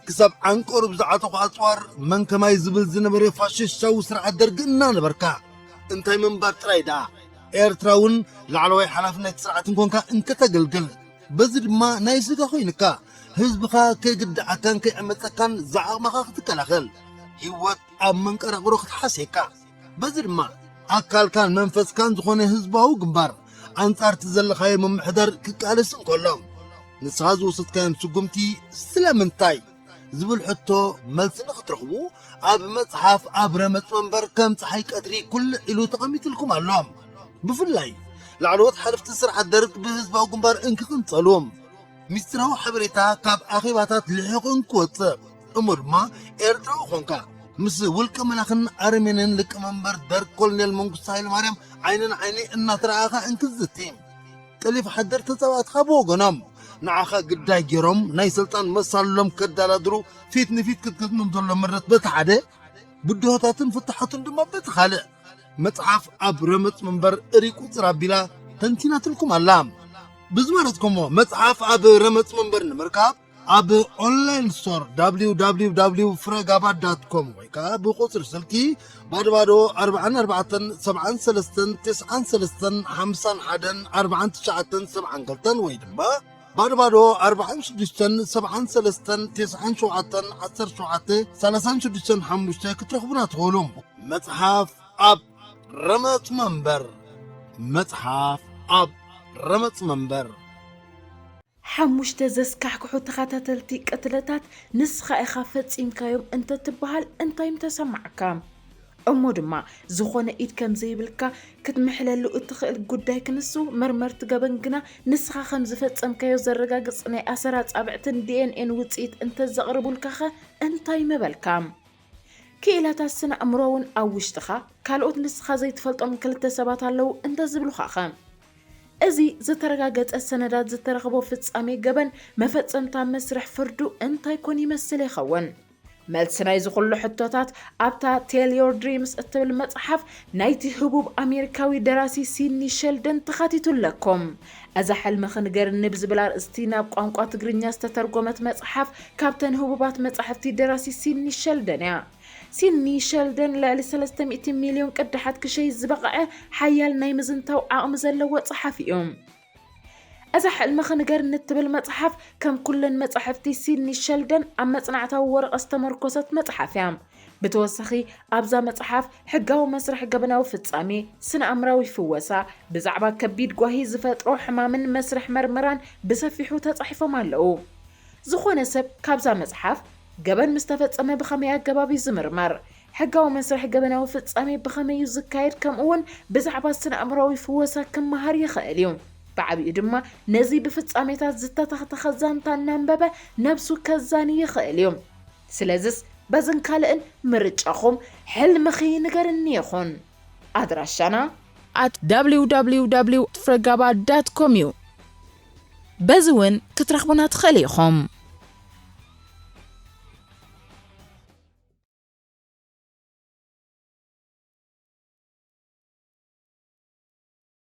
ክሳብ ዓንቀሩ ብዝዓጠቑ ኣጽዋር መን ከማይ ዝብል ዝነበረ ፋሽስታዊ ስርዓት ደርግ እናነበርካ እንታይ ምንባር ጥራይ ደኣ ኤርትራ እውን ላዕለዋይ ሓላፍነት ስርዓት እንኮንካ እንከተገልግል በዚ ድማ ናይ ስጋ ኮይንካ ህዝብኻ ከይግድዓካን ከይዕመፀካን ዝዓቕምኻ ክትከላኸል ህይወት ኣብ መንቀራቕሮ ክትሓስየካ በዚ ድማ ኣካልካን መንፈስካን ዝኾነ ህዝባዊ ግንባር ኣንጻርቲ ዘለኻዮ ምምሕዳር ክቃለስ እንከሎ ንስኻ ዝወሰድካዮም ስጉምቲ ስለምንታይ ዝብል ሕቶ መልሲ ንኽትረኽቡ ኣብ መጽሓፍ ኣብ ረመጽ መንበር ከም ጸሓይ ቀትሪ ኩልዕ ኢሉ ተቐሚጥልኩም ኣሎ። ብፍላይ ላዕለዎት ሓለፍቲ ስርዓት ደርግ ብህዝባዊ ግንባር እንክቕንጸሉ ሚስጥራዊ ሓበሬታ ካብ ኣኼባታት ልሒቑ እንክወጽእ እሞ ድማ ኤርትራዊ ኾንካ ምስ ውልቀ መላኽን ኣረሜንን ሊቀመንበር ደርግ ኮሎኔል መንግስቱ ሃይለማርያም ዓይኒ ንዓይኒ እናተረኣኻ እንክዝቲ ቀሊፍ ሓደር ተጻባእትኻ ብወገኖም ንዓኻ ግዳይ ገይሮም ናይ ስልጣን መሳልሎም ከዳላድሩ ፊት ንፊት ክትገጥሞም ዘሎ ምረት በቲ ሓደ ብድሆታትን ፍትሓቱን ድማ በቲ ካልእ መጽሓፍ ኣብ ረመጽ መንበር እሪ ቁጽር ኣቢላ ተንቲናትልኩም ኣላ። ብዝመረጽኩሞ መጽሓፍ ኣብ ረመጽ መንበር ንምርካብ ኣብ ኦንላይን ስቶር www ፍረጋባ ዳት ኮም ወይ ከዓ ብቁፅሪ ስልኪ ባዶ ባዶ ኣርባዓን ኣርባዕተን ሰብዓን ሰለስተን ትስዓን ሰለስተን ሓምሳን ሓደን ኣርባዓን ትሽዓተን ሰብዓን ክልተን ወይ ድማ ባዶ ባዶ ኣርባዓን ሽዱሽተን ሰብዓን ሰለስተን ትስዓን ሸውዓተን ዓሰርተ ሸውዓተ ሰላሳን ሽዱሽተን ሓሙሽተ ክትረኽቡና ትኽእሉ። መፅሓፍ ኣብ ረመፅ መንበር። መፅሓፍ ኣብ ረመፅ መንበር። ሓሙሽተ ዘስካሕክሑ ተኸታተልቲ ቅትለታት ንስኻ ኢኻ ፈጺምካዮም እንተትበሃል እንታይ ምተሰማዕካ? እሞ ድማ ዝኾነ ኢድ ከም ዘይብልካ ክትምሕለሉ እትኽእል ጉዳይ ክንሱ መርመርቲ ገበን ግና ንስኻ ከም ዝፈጸምካዮ ዘረጋግጽ ናይ ኣሰር ኣጻብዕትን ዲ ኤን ኤን ውጽኢት እንተዘቕርቡልካኸ እንታይ ምበልካ? ክኢላታት ስነ ኣእምሮ እውን ኣብ ውሽጥኻ ካልኦት ንስኻ ዘይትፈልጦም ክልተ ሰባት ኣለዉ እንተዝብሉኻኸ? እዚ ዝተረጋገጸ ሰነዳት ዝተረኽቦ ፍጻሜ ገበን መፈጸምታ መስርሕ ፍርዱ እንታይ ኮን ይመስል ይኸውን? መልሲ ናይዚ ኩሉ ሕቶታት ኣብታ Tell Your Dreams እትብል መጽሓፍ ናይቲ ህቡብ ኣሜሪካዊ ደራሲ ሲድኒ ሸልደን ተኻቲቱ ኣለኩም። እዛ ሕልምኺ ንገርኒ ብዝብል ኣርእስቲ ናብ ቋንቋ ትግርኛ ዝተተርጎመት መጽሓፍ ካብተን ህቡባት መጻሕፍቲ ደራሲ ሲድኒ ሸልደን እያ። ሲድኒ ሸልደን ልዕሊ ሰለስተ ሚእቲ ሚልዮን ቅዳሓት ክሸይጥ ዝበቕዐ ሓያል ናይ ምዝንታው ዓቕሚ ዘለዎ ጸሓፊ እዩ። እዛ ሕልምኺ ንገርኒ እትብል መጽሓፍ ከም ኩለን መጻሕፍቲ ሲድኒ ሸልደን ኣብ መጽናዕታዊ ወረቐት ዝተመርኮሰት መጽሓፍ እያ። ብተወሳኺ ኣብዛ መጽሓፍ ሕጋዊ መስርሕ ገበናዊ ፍጻሜ፣ ስነ ኣእምራዊ ፍወሳ፣ ብዛዕባ ከቢድ ጓሂ ዝፈጥሮ ሕማምን መስርሕ መርመራን ብሰፊሑ ተጻሒፎም ኣለዉ። ዝኾነ ሰብ ካብዛ መጽሓፍ ገበን ምስ ተፈጸመ ብኸመይ ኣገባብ እዩ ዝምርመር? ሕጋዊ መስርሕ ገበናዊ ፍጻሜ ብኸመይ እዩ ዝካየድ? ከምኡ እውን ብዛዕባ ስነ ኣእምራዊ ፍወሳ ክመሃር ይኽእል እዩ። ብዓቢኡ ድማ ነዚ ብፍጻሜታት ዝተተኽተኸ ዛንታ እናንበበ ነብሱ ከዛኒ ይኽእል እዩ። ስለዝስ በዝን ካልእን ምርጫኹም ሕልምኺ ንገርኒ ይኹን። ኣድራሻና at www ፍረጋባ ዳት ኮም እዩ። በዚ እውን ክትረኽቡና ትኽእል ኢኹም።